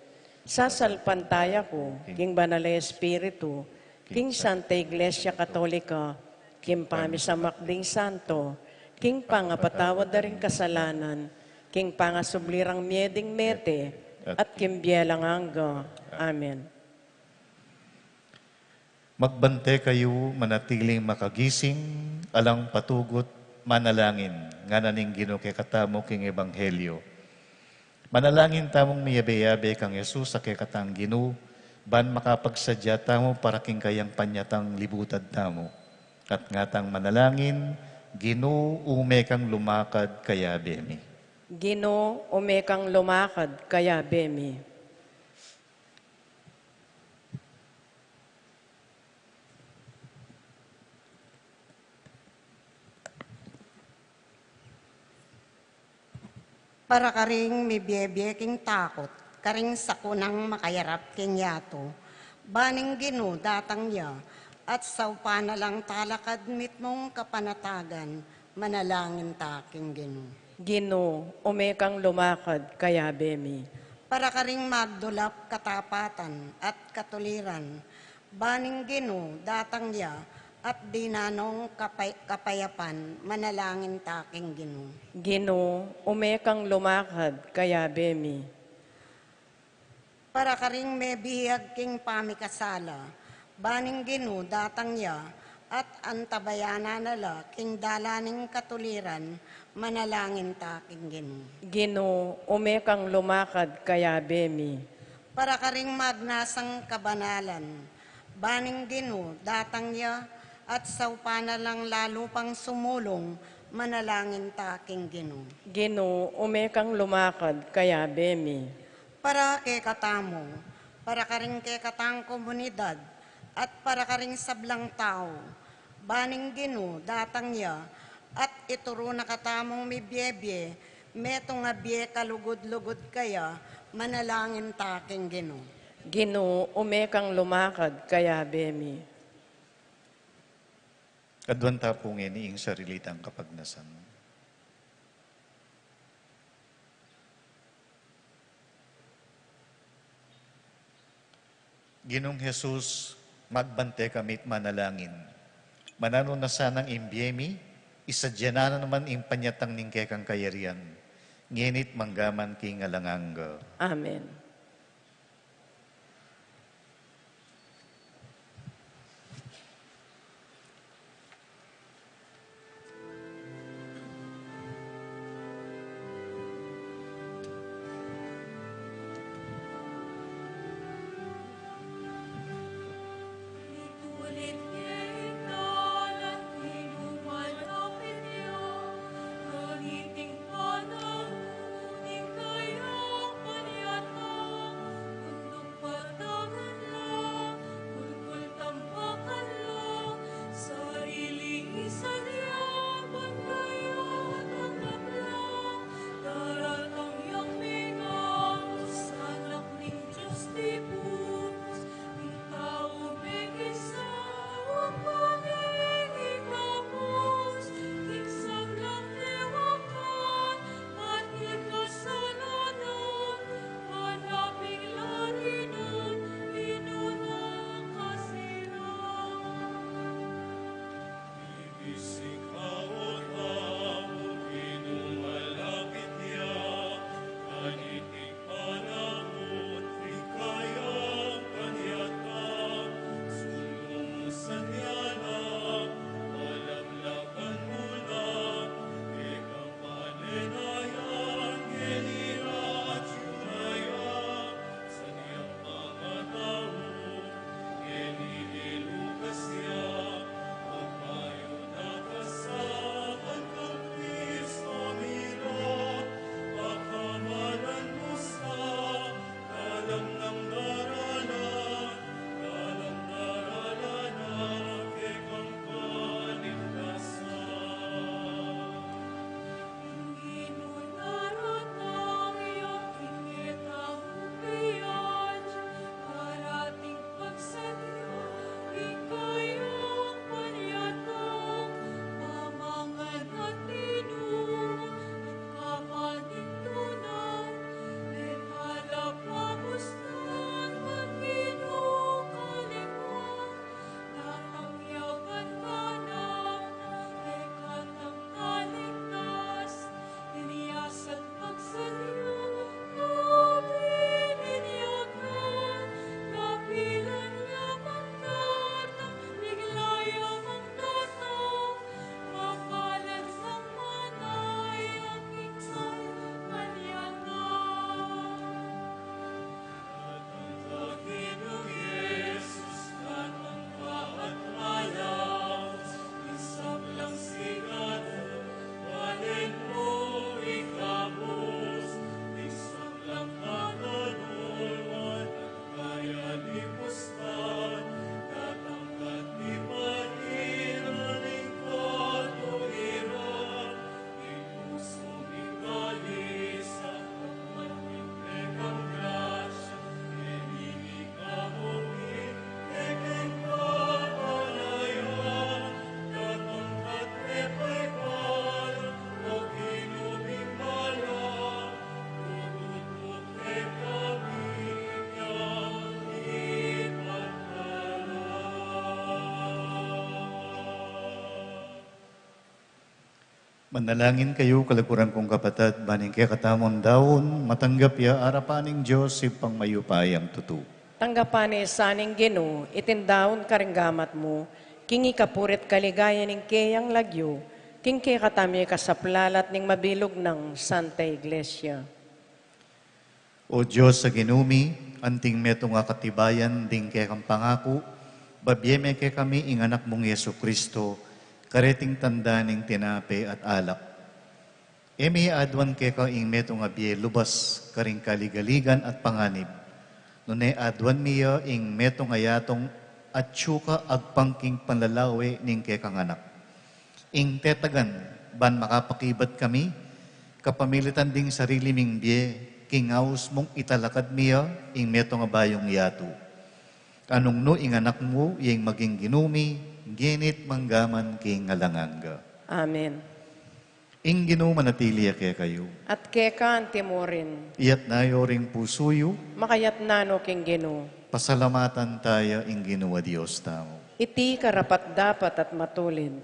Sasalpantaya ku king Banal a Espiritu, king Santa Iglesia Katolika, king pamisamak ding santo, king pangapatawad da ring kasalanan, king pangasubli rang mie ding mete, at king bie alang angga. Amen. Magbante kayu, manatiling makagising, alang patugut, manalangin, ngana ning Ginu kekatamu king Ebanghelyo. Manalangin tamung miyabe-yabe kang Jesus a kekatang Ginu, ban makapagsadya tamu para king kayang panyatang libutad tamu. At ngatang manalangin, Ginu, ume kang lumakad kayabe mi. Ginu, ume kang lumakad kayabe mi. Para karing mibie-bie king takut, karing saku nang makayarap king yatu, ban ing Ginu datang ya, at saupan na lang talakad mitmung kapanatagan, manalangin ta king Ginu. Ginu, ume kang lumakad kayabe mi. Para karing magdulap katapatan at katuliran, ban ing Ginu datang ya, at dinan nong kapay-, kapayapan, manalangin ta king Ginu. Ginu, ume kang lumakad kayabe mi. Para karing mebihag king pamikasala, ban ing Ginu datang ya, at antabayanan na la king dalan ning katuliran, manalangin ta king Ginu. Ginu, ume kang lumakad kayabe mi. Para karing magnasang kabanalan, ban ing Ginu datang ya, at saupan na lang lalu pang sumulung, manalangin ta king Ginu. Ginu, ume kang lumakad kayabe mi. Para kekatamu, para karing kekatang komunidad, at para karing sablang tau, ban ing Ginu datang ya, at ituru na katamung mibie-bie, metung a bie kalugud-lugud kaya, manalangin ta king Ginu. Ginu, ume kang lumakad kayabe mi. Aduan ta pu ngeni ing sarili tang kapagnasan. Ginung Jesus, magbante kami't manalangin. Mananu na sanang ing bie mi, isadya na naman ing panyatang ning kekang kayarian, ngeni't manggaman king alang angga. Amen. Manalangin kayu, kaluguran kung kapatad, ban ing kekatamung daun matanggap ya arapan ning Dios, Ibpang mayupayang tutu. Tanggapan na sa ning Ginu iting daun karing gamat mu, king ikapuri't kaligayan ning keyang lagyu, king kekatamung kasaplalan at ning mabilug nang Santa Iglesia. O Dios a Ginu mi, anting metung a katibayan ding kekang pangaku, babie me kekami ing Anak mung Jesucristo, kareting tanda ning tinape at alak. E mi aduan keka ing metung a bie lubas karing kaligaligan at panganib, nune aduan mi ya ing metung a yatung atyu ka agpang king panlalawe ning kekang Anak. Ing tetagan, ban makapakibat kami, kapamilatan ding sarili ming bie, king aus mung italakad mi ya ing metung a bayung yatu. Nung nu ing Anak mu, iya ing maging Ginu mi, ngeni't mangga man king alang angga. Amen. Ing Ginu manatili ya kekayu. At keka antimurin. Iyatas yu ring pusu yu. Makayatas no king Ginu. Pasalamatan taya ing Ginu a Dios tamu. Iti karapat-dapat at matulid.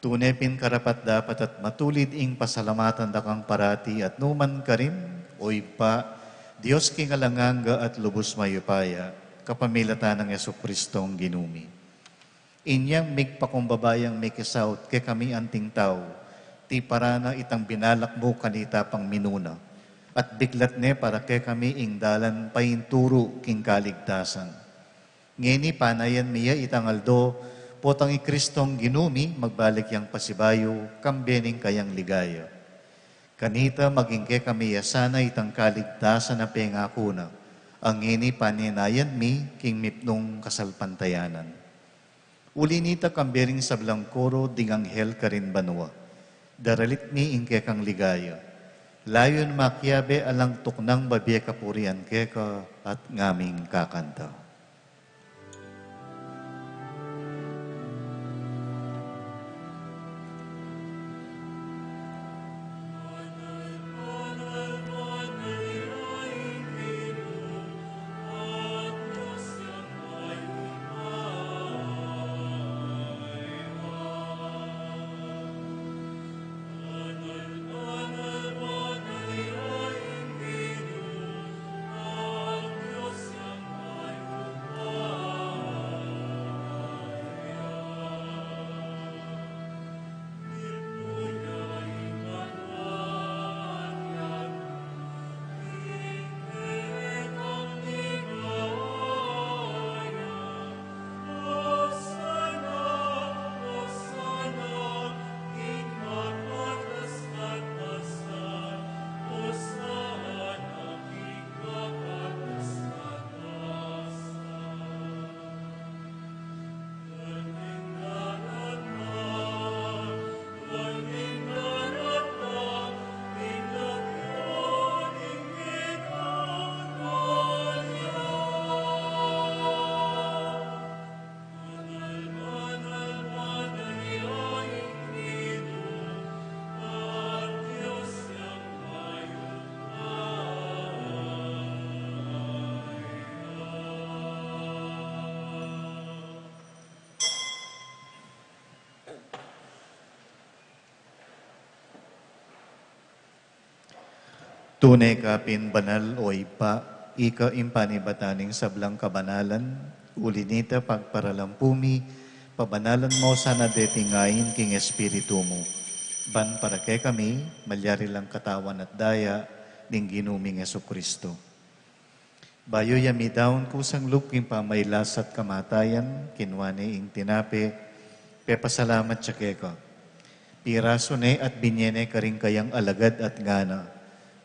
Tune pin karapat-dapat at matulid ing pasalamatan da kang parati at nukarin man, O Ibpa, Dios king alang angga at lubus mayupaya, kapamilatan nang Jesucristong Ginu mi. Inyang migpakumbaba yang mikisaut kekami anting tau, tiparan na itang binalak mu kanita pang minuna, at biklat ne para kekami ing dalan painturu king kaligtasan. Ngeni panayan mi ya itang aldo, potang i Cristong Ginu mi magbalik yang pasibayu, kambe ning kayang ligaya. Kanita maging kekami ya sana itang kaligtasan a pengaku na, a ngeni paninayan mi king mipnung kasalpantayanan. Uli nita kambe ring sablang koro ding anghel karin banua, daralit mi ing kekang ligaya. Layun makiabe alang tuknang babie kapurian keka at ngaming kakanta. Tune ka pin banal, o Ibpa, ika ing panibatan ning sablang kabanalan, uli nita pagparalan pu mi, pabanalan mu sana deting ain king Espiritu mu, ban para kekami, malyari lang katawan at daya ning Ginu ming Jesucristo. Bayu ya midaun kusang lub king pamailas at kamatayan, kinua ne ing tinape, pepasalamat ya keka. Pirasu ne at binye ne karing kayang alagad at ngana,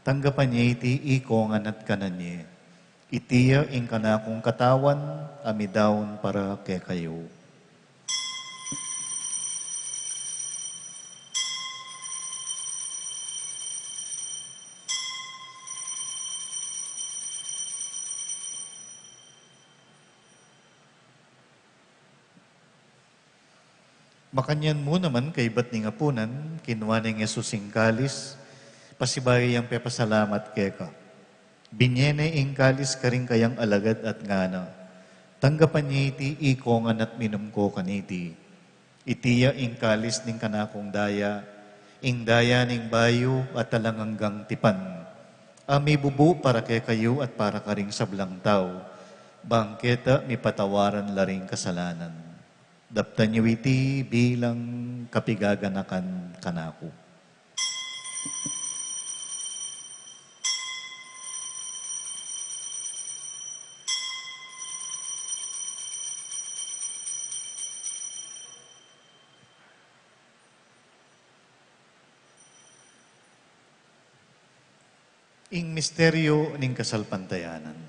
tanggapan ye iti ikongan at kanan ye. Iti ya ing kanakung katawan a midaun para kekayu. Makanyan mu naman kaybat ning apunan, kinua neng Jesus ing kalis, pasibayu yang pepasalamat keka. Binye ne ing kalis karing kayang alagad at ngana, tanggapan ye iti ikongan at minum ko kaniti. Iti ya ing kalis ning kanakung daya, Ing daya ning bayu at alang anggang tipan, a mibubu para kekayu at para karing sablang tau, bang keta mipatawaran la ring kasalanan. Daptan yu iti bilang kapigaganakan kanaku. Ing misteryo ning kasalpantayanan.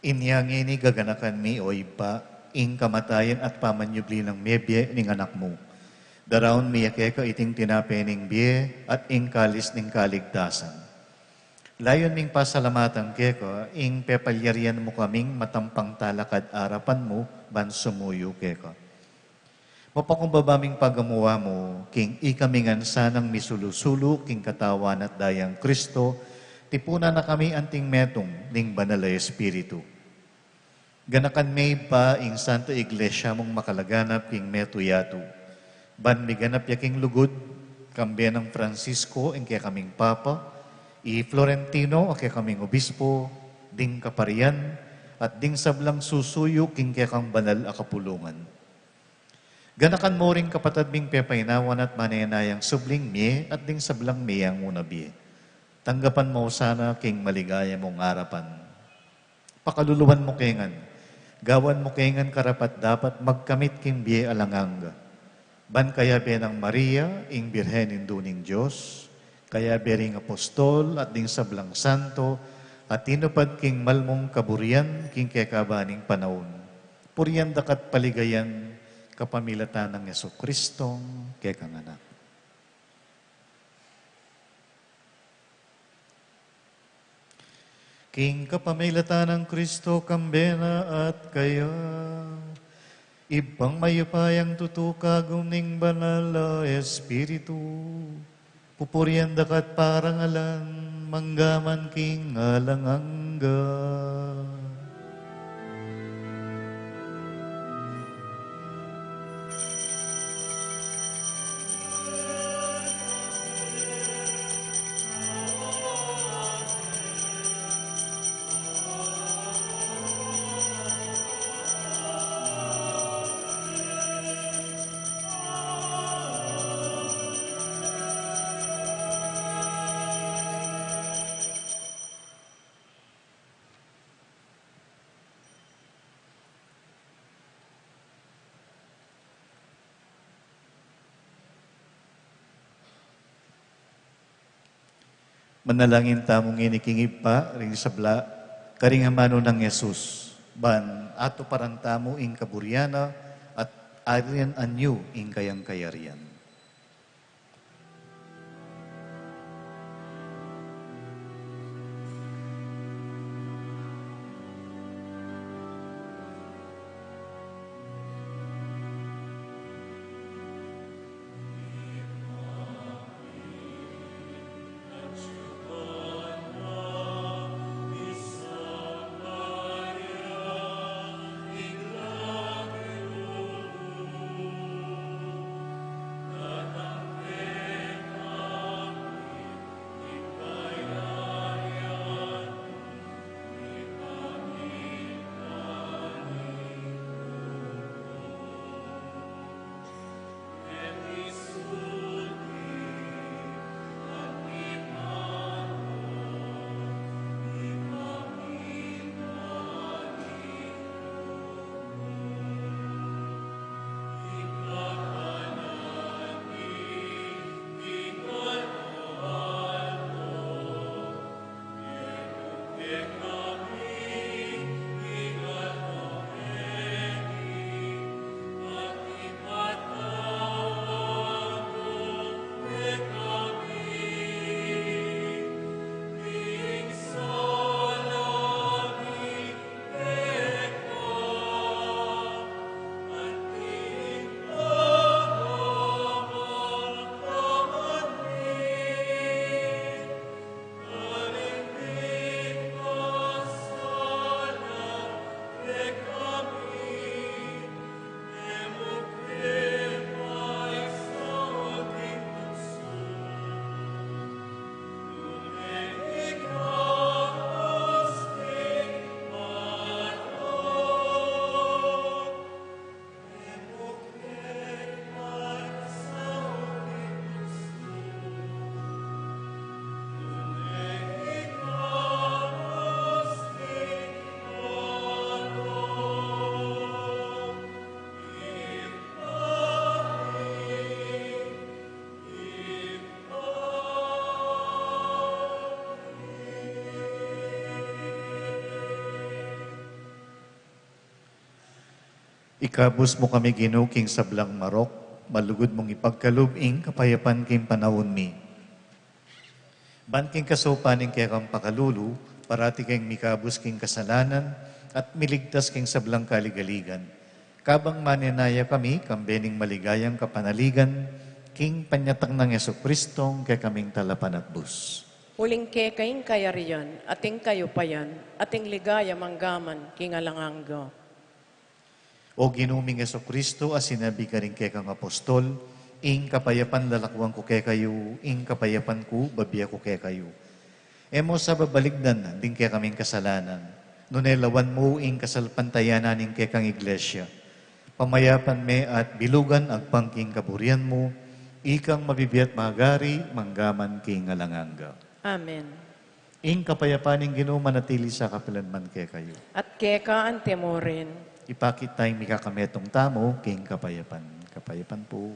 Inya ngeni gaganakan mi, o Ibpa, ing kamatayan at pamanyubli nang mebie ning Anak mu. Daraun mi ya keka iting tinape ning bie at ing kalis ning kaligtasan. Layun ming pasalamatan keka ing pepalyarian mu kaming matampang talakad arapan mu ban sumuyu keka. Mapakumbaba ming pagamuan mu king ikami ngan sanang misulu-sulu king katawan at dayang Kristo, tipunan na kami anting metung ning Banal a Espiritu. Ganakan me, Ibpa, ing Santa Iglesia mung makalaganap king metung yatu. Ban miganap ya king lugud, kambe nang Francisco, ing kekaming Papa, i Florentino, a kekaming Obispo, ding kaparian, at ding sablang susuyu king kekang banal a kapulungan. Ganakan mu ring kapatad ming pepainawan at manenayang subling mie at ding sablang mie a nganang bie. Tanggapan mu sana king maligaya mung arapan. Pakaluluan mu ke ngan, gawan mu ke ngan karapat-dapat magkamit king bie alang angga. Ban kayabe nang Maria, ing Birhen Indu ning Dios, kayabe ring apostol at ding sablang santo, a tinupad king mal mung kaburian king kekaban ning panaun. Purian da ka at paligayan kapamilatan nang Jesucristong kekang Anak. King kapamilatan nang Kristo, kambe na at kaya, Ibpang mayupayang tutu, kagum ning Banal a Espiritu, pupurian da ka at parangalan manggaman king alang angga. Manalangin tamu ngeni king Ibpa, ring sabla, karing amanu nang Jesus, ban atuparan tamu ing kaburian na at arian anyu ing kayang kayarian. Ikabus mu kami, Ginu, king sablang marok, malugud mung ipagkalub ing kapayapan king panaun mi. Ban king kasaupan ning kekang pakalulu, parati keng mikabus king kasalanan at miligtas king sablang kaligaligan. Kabang manenaya kami, kambe ning maligayang kapanaligan, king panyatang nang Jesucristo, kekaming talapanatbus. Uling keka ing kayarian, at ing kayupayan, at ing ligaya manggaman king alang angga. O Ginu ming Jesucristo, a sinabi karing kekang apostol, ing kapayapan lalakuan ku kekayu, ing kapayapan ku babie ku kekayu. E mu sa babaligdan ding kekaming kasalanan, nune lawan mu ing kasalpantayanan ning kekang Iglesia. Pamayapan me at bilugan agpang king kaburian mu, ikang mabibie at magari, manggaman king alang angga. Amen. Ing kapayapan ning Ginu manatili sa kapilan man kekayu. At keka anti mu rin. Ipakit ta ing mikakametung tamu king kapayapan. Kapayapan pu.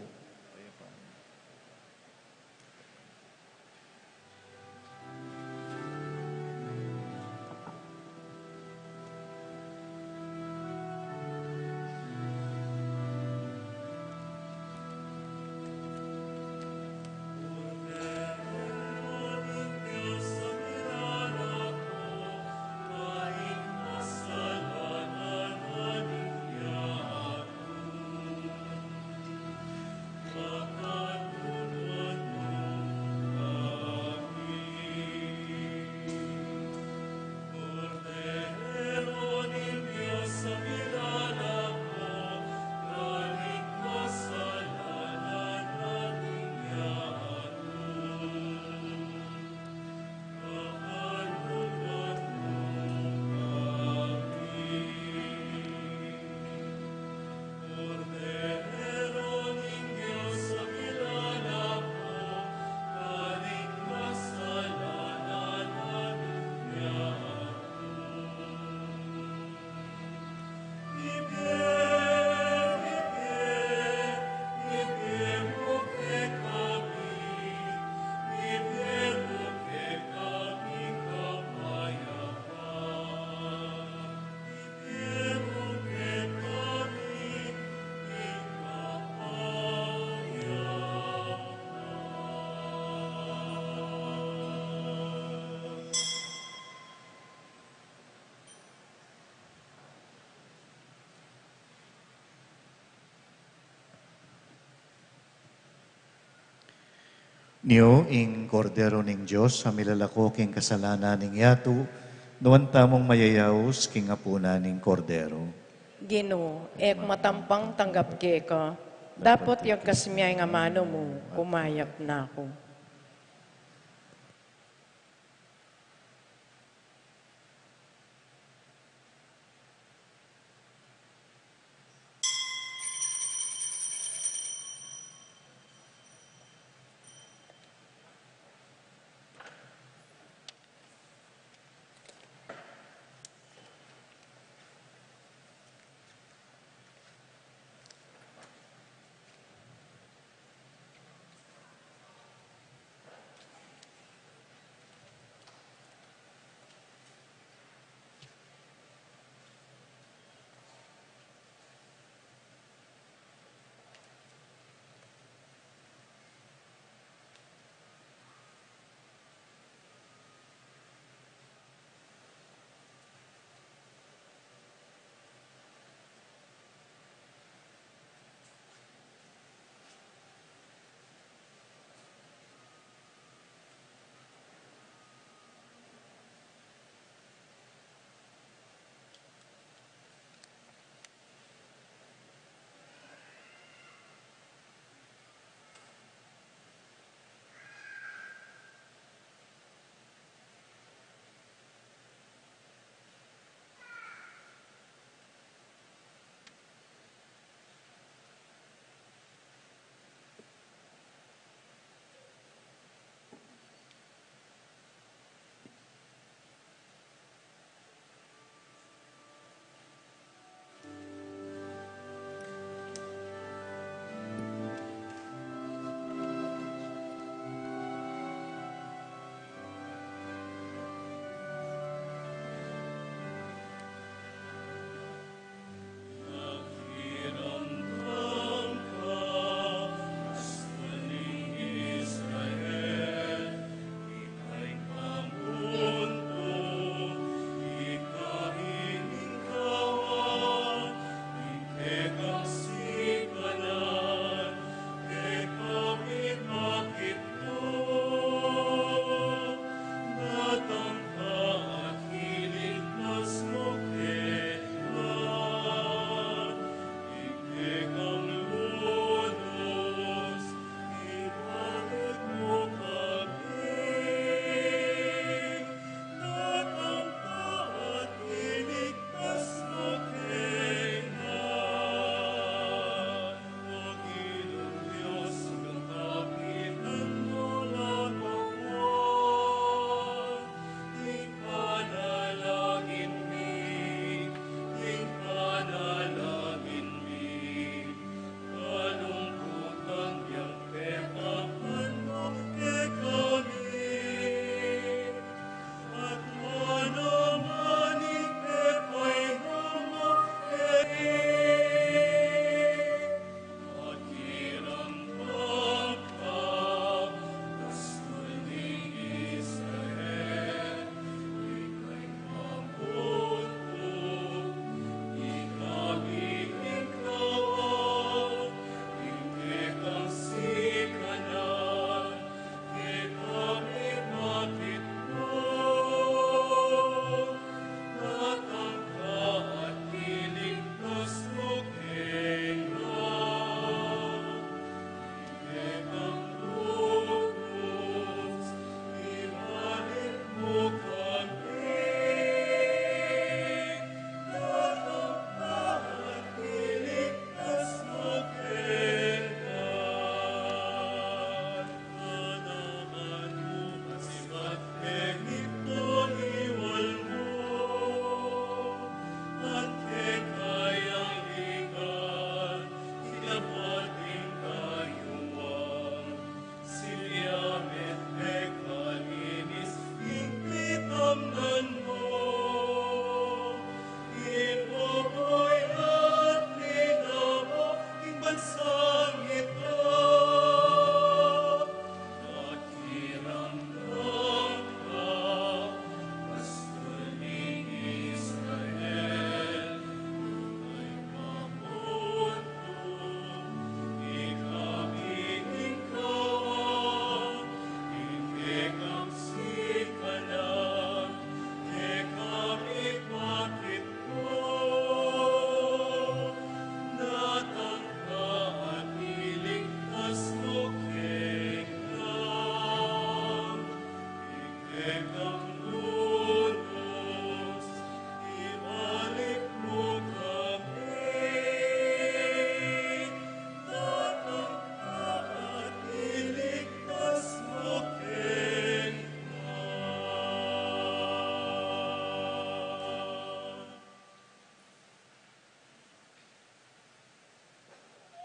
Nyo ing Kordero ning Dios, a milalako king kasalanan ning yatu, nuan tamung mayayaus king apunan ning Kordero. Ginu, e ku matampang tanggap keka, dapot yagkas mu ing amanu mu, kumayap na ku.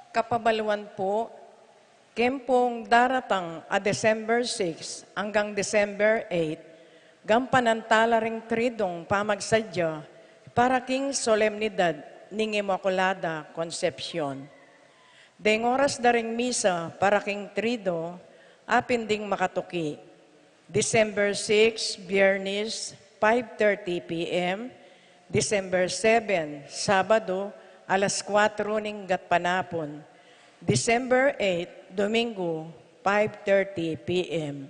Kapabaluan pu, keng pung daratang a December six anggang December eight, gampanan tala ring Triduang pamagsadya para king solemnidad ning Inmaculada Concepcion. Deng oras da ring misa para king Triduo, apin ding makatuki. December six, Biyernes, five thirty P M. December seven, Sabado, alas kuatro ning gatpanapun. December eight, Domingo, five thirty P M.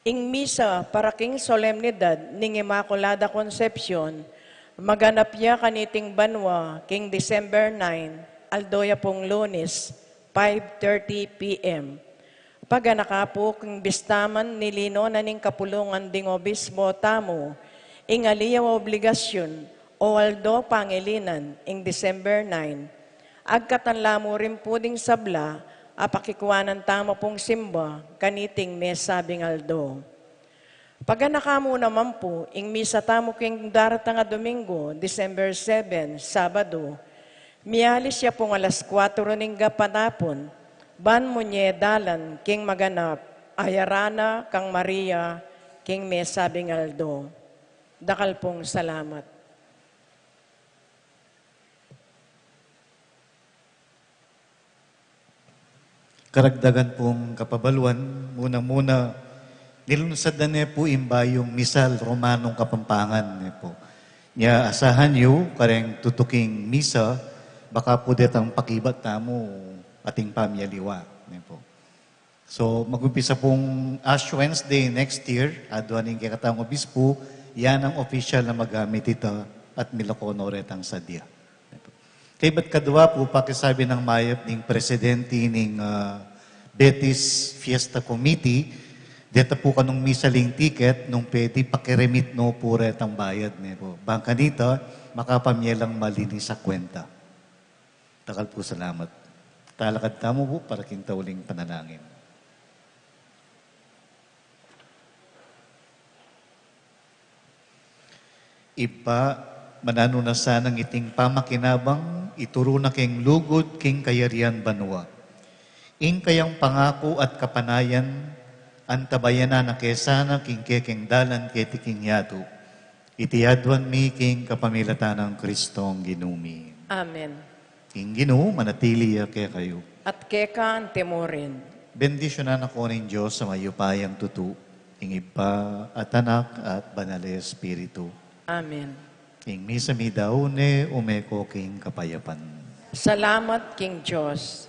Ing misa para king solemnidad ning Inmaculada Concepcion, maganap ya kaniting banua king December nine, aldo ya pung Lunes, five thirty P M. Paganaka pu king bistaman nilino na ning kapulungan ding obispo tamu, ing ali ya obligasyun o aldo pangilinan ing December nine. Agkatan la mu rin pu ding sabla a pakikuanan tamu pung simba kaniting mesabing aldo. Paganaka mu naman pu ing misa tamu king daratang a Domingo, December seven, Sabado. Mialis ya pung alas kuatro ning gatpanapun, ban mu ne dalan king maganap a yarana kang Maria king mesabing aldo. Dakal pung salamat. Karagdagan pung kapabaluan, muna-muna, nilunsad na ne pu ing bayung misal Romanong Kapampangan ne pu. Nya asahan yu, kareng tutuking misa, baka pu detang pakibat tamu ating pamialiwa ne pu. So, magumpisa pung Ash Wednesday next year, adwan ing kekatang obispo, yan ang opisyal na magamit ita at milako no retang sadya. Kaybat kadwa pu, pakisabi nang mayap ning presidente ning, ah, Betis Fiesta Committee, deta pu kanung misa ling ticket, nung pwede pakiremit no pu retang bayad ne pu. Bang kanita, makapamye lang malinis a kwenta. Dakal pu salamat. Talakad tamu pu para king tauling panalangin. Ibpa, mananu na sanang iting pamakinabang, ituru na keng lugud king kayarian banua. Ing kayang pangaku at kapanayan, antabayanan na ke sana king kekeng dalan keti king yatu. Iti adwan mi king kapamilatan nang Kristong Ginu mi. Amen. Ing Ginu manatili ya kekayu. At keka anti mu rin. Bendisyunan na ko ning Dios a mayupayang tutu, ing Ibpa at Anak at Banal a Espiritu. Amen. Ing misa mi daun ne, ume ko king kapayapan. Salamat king Dios.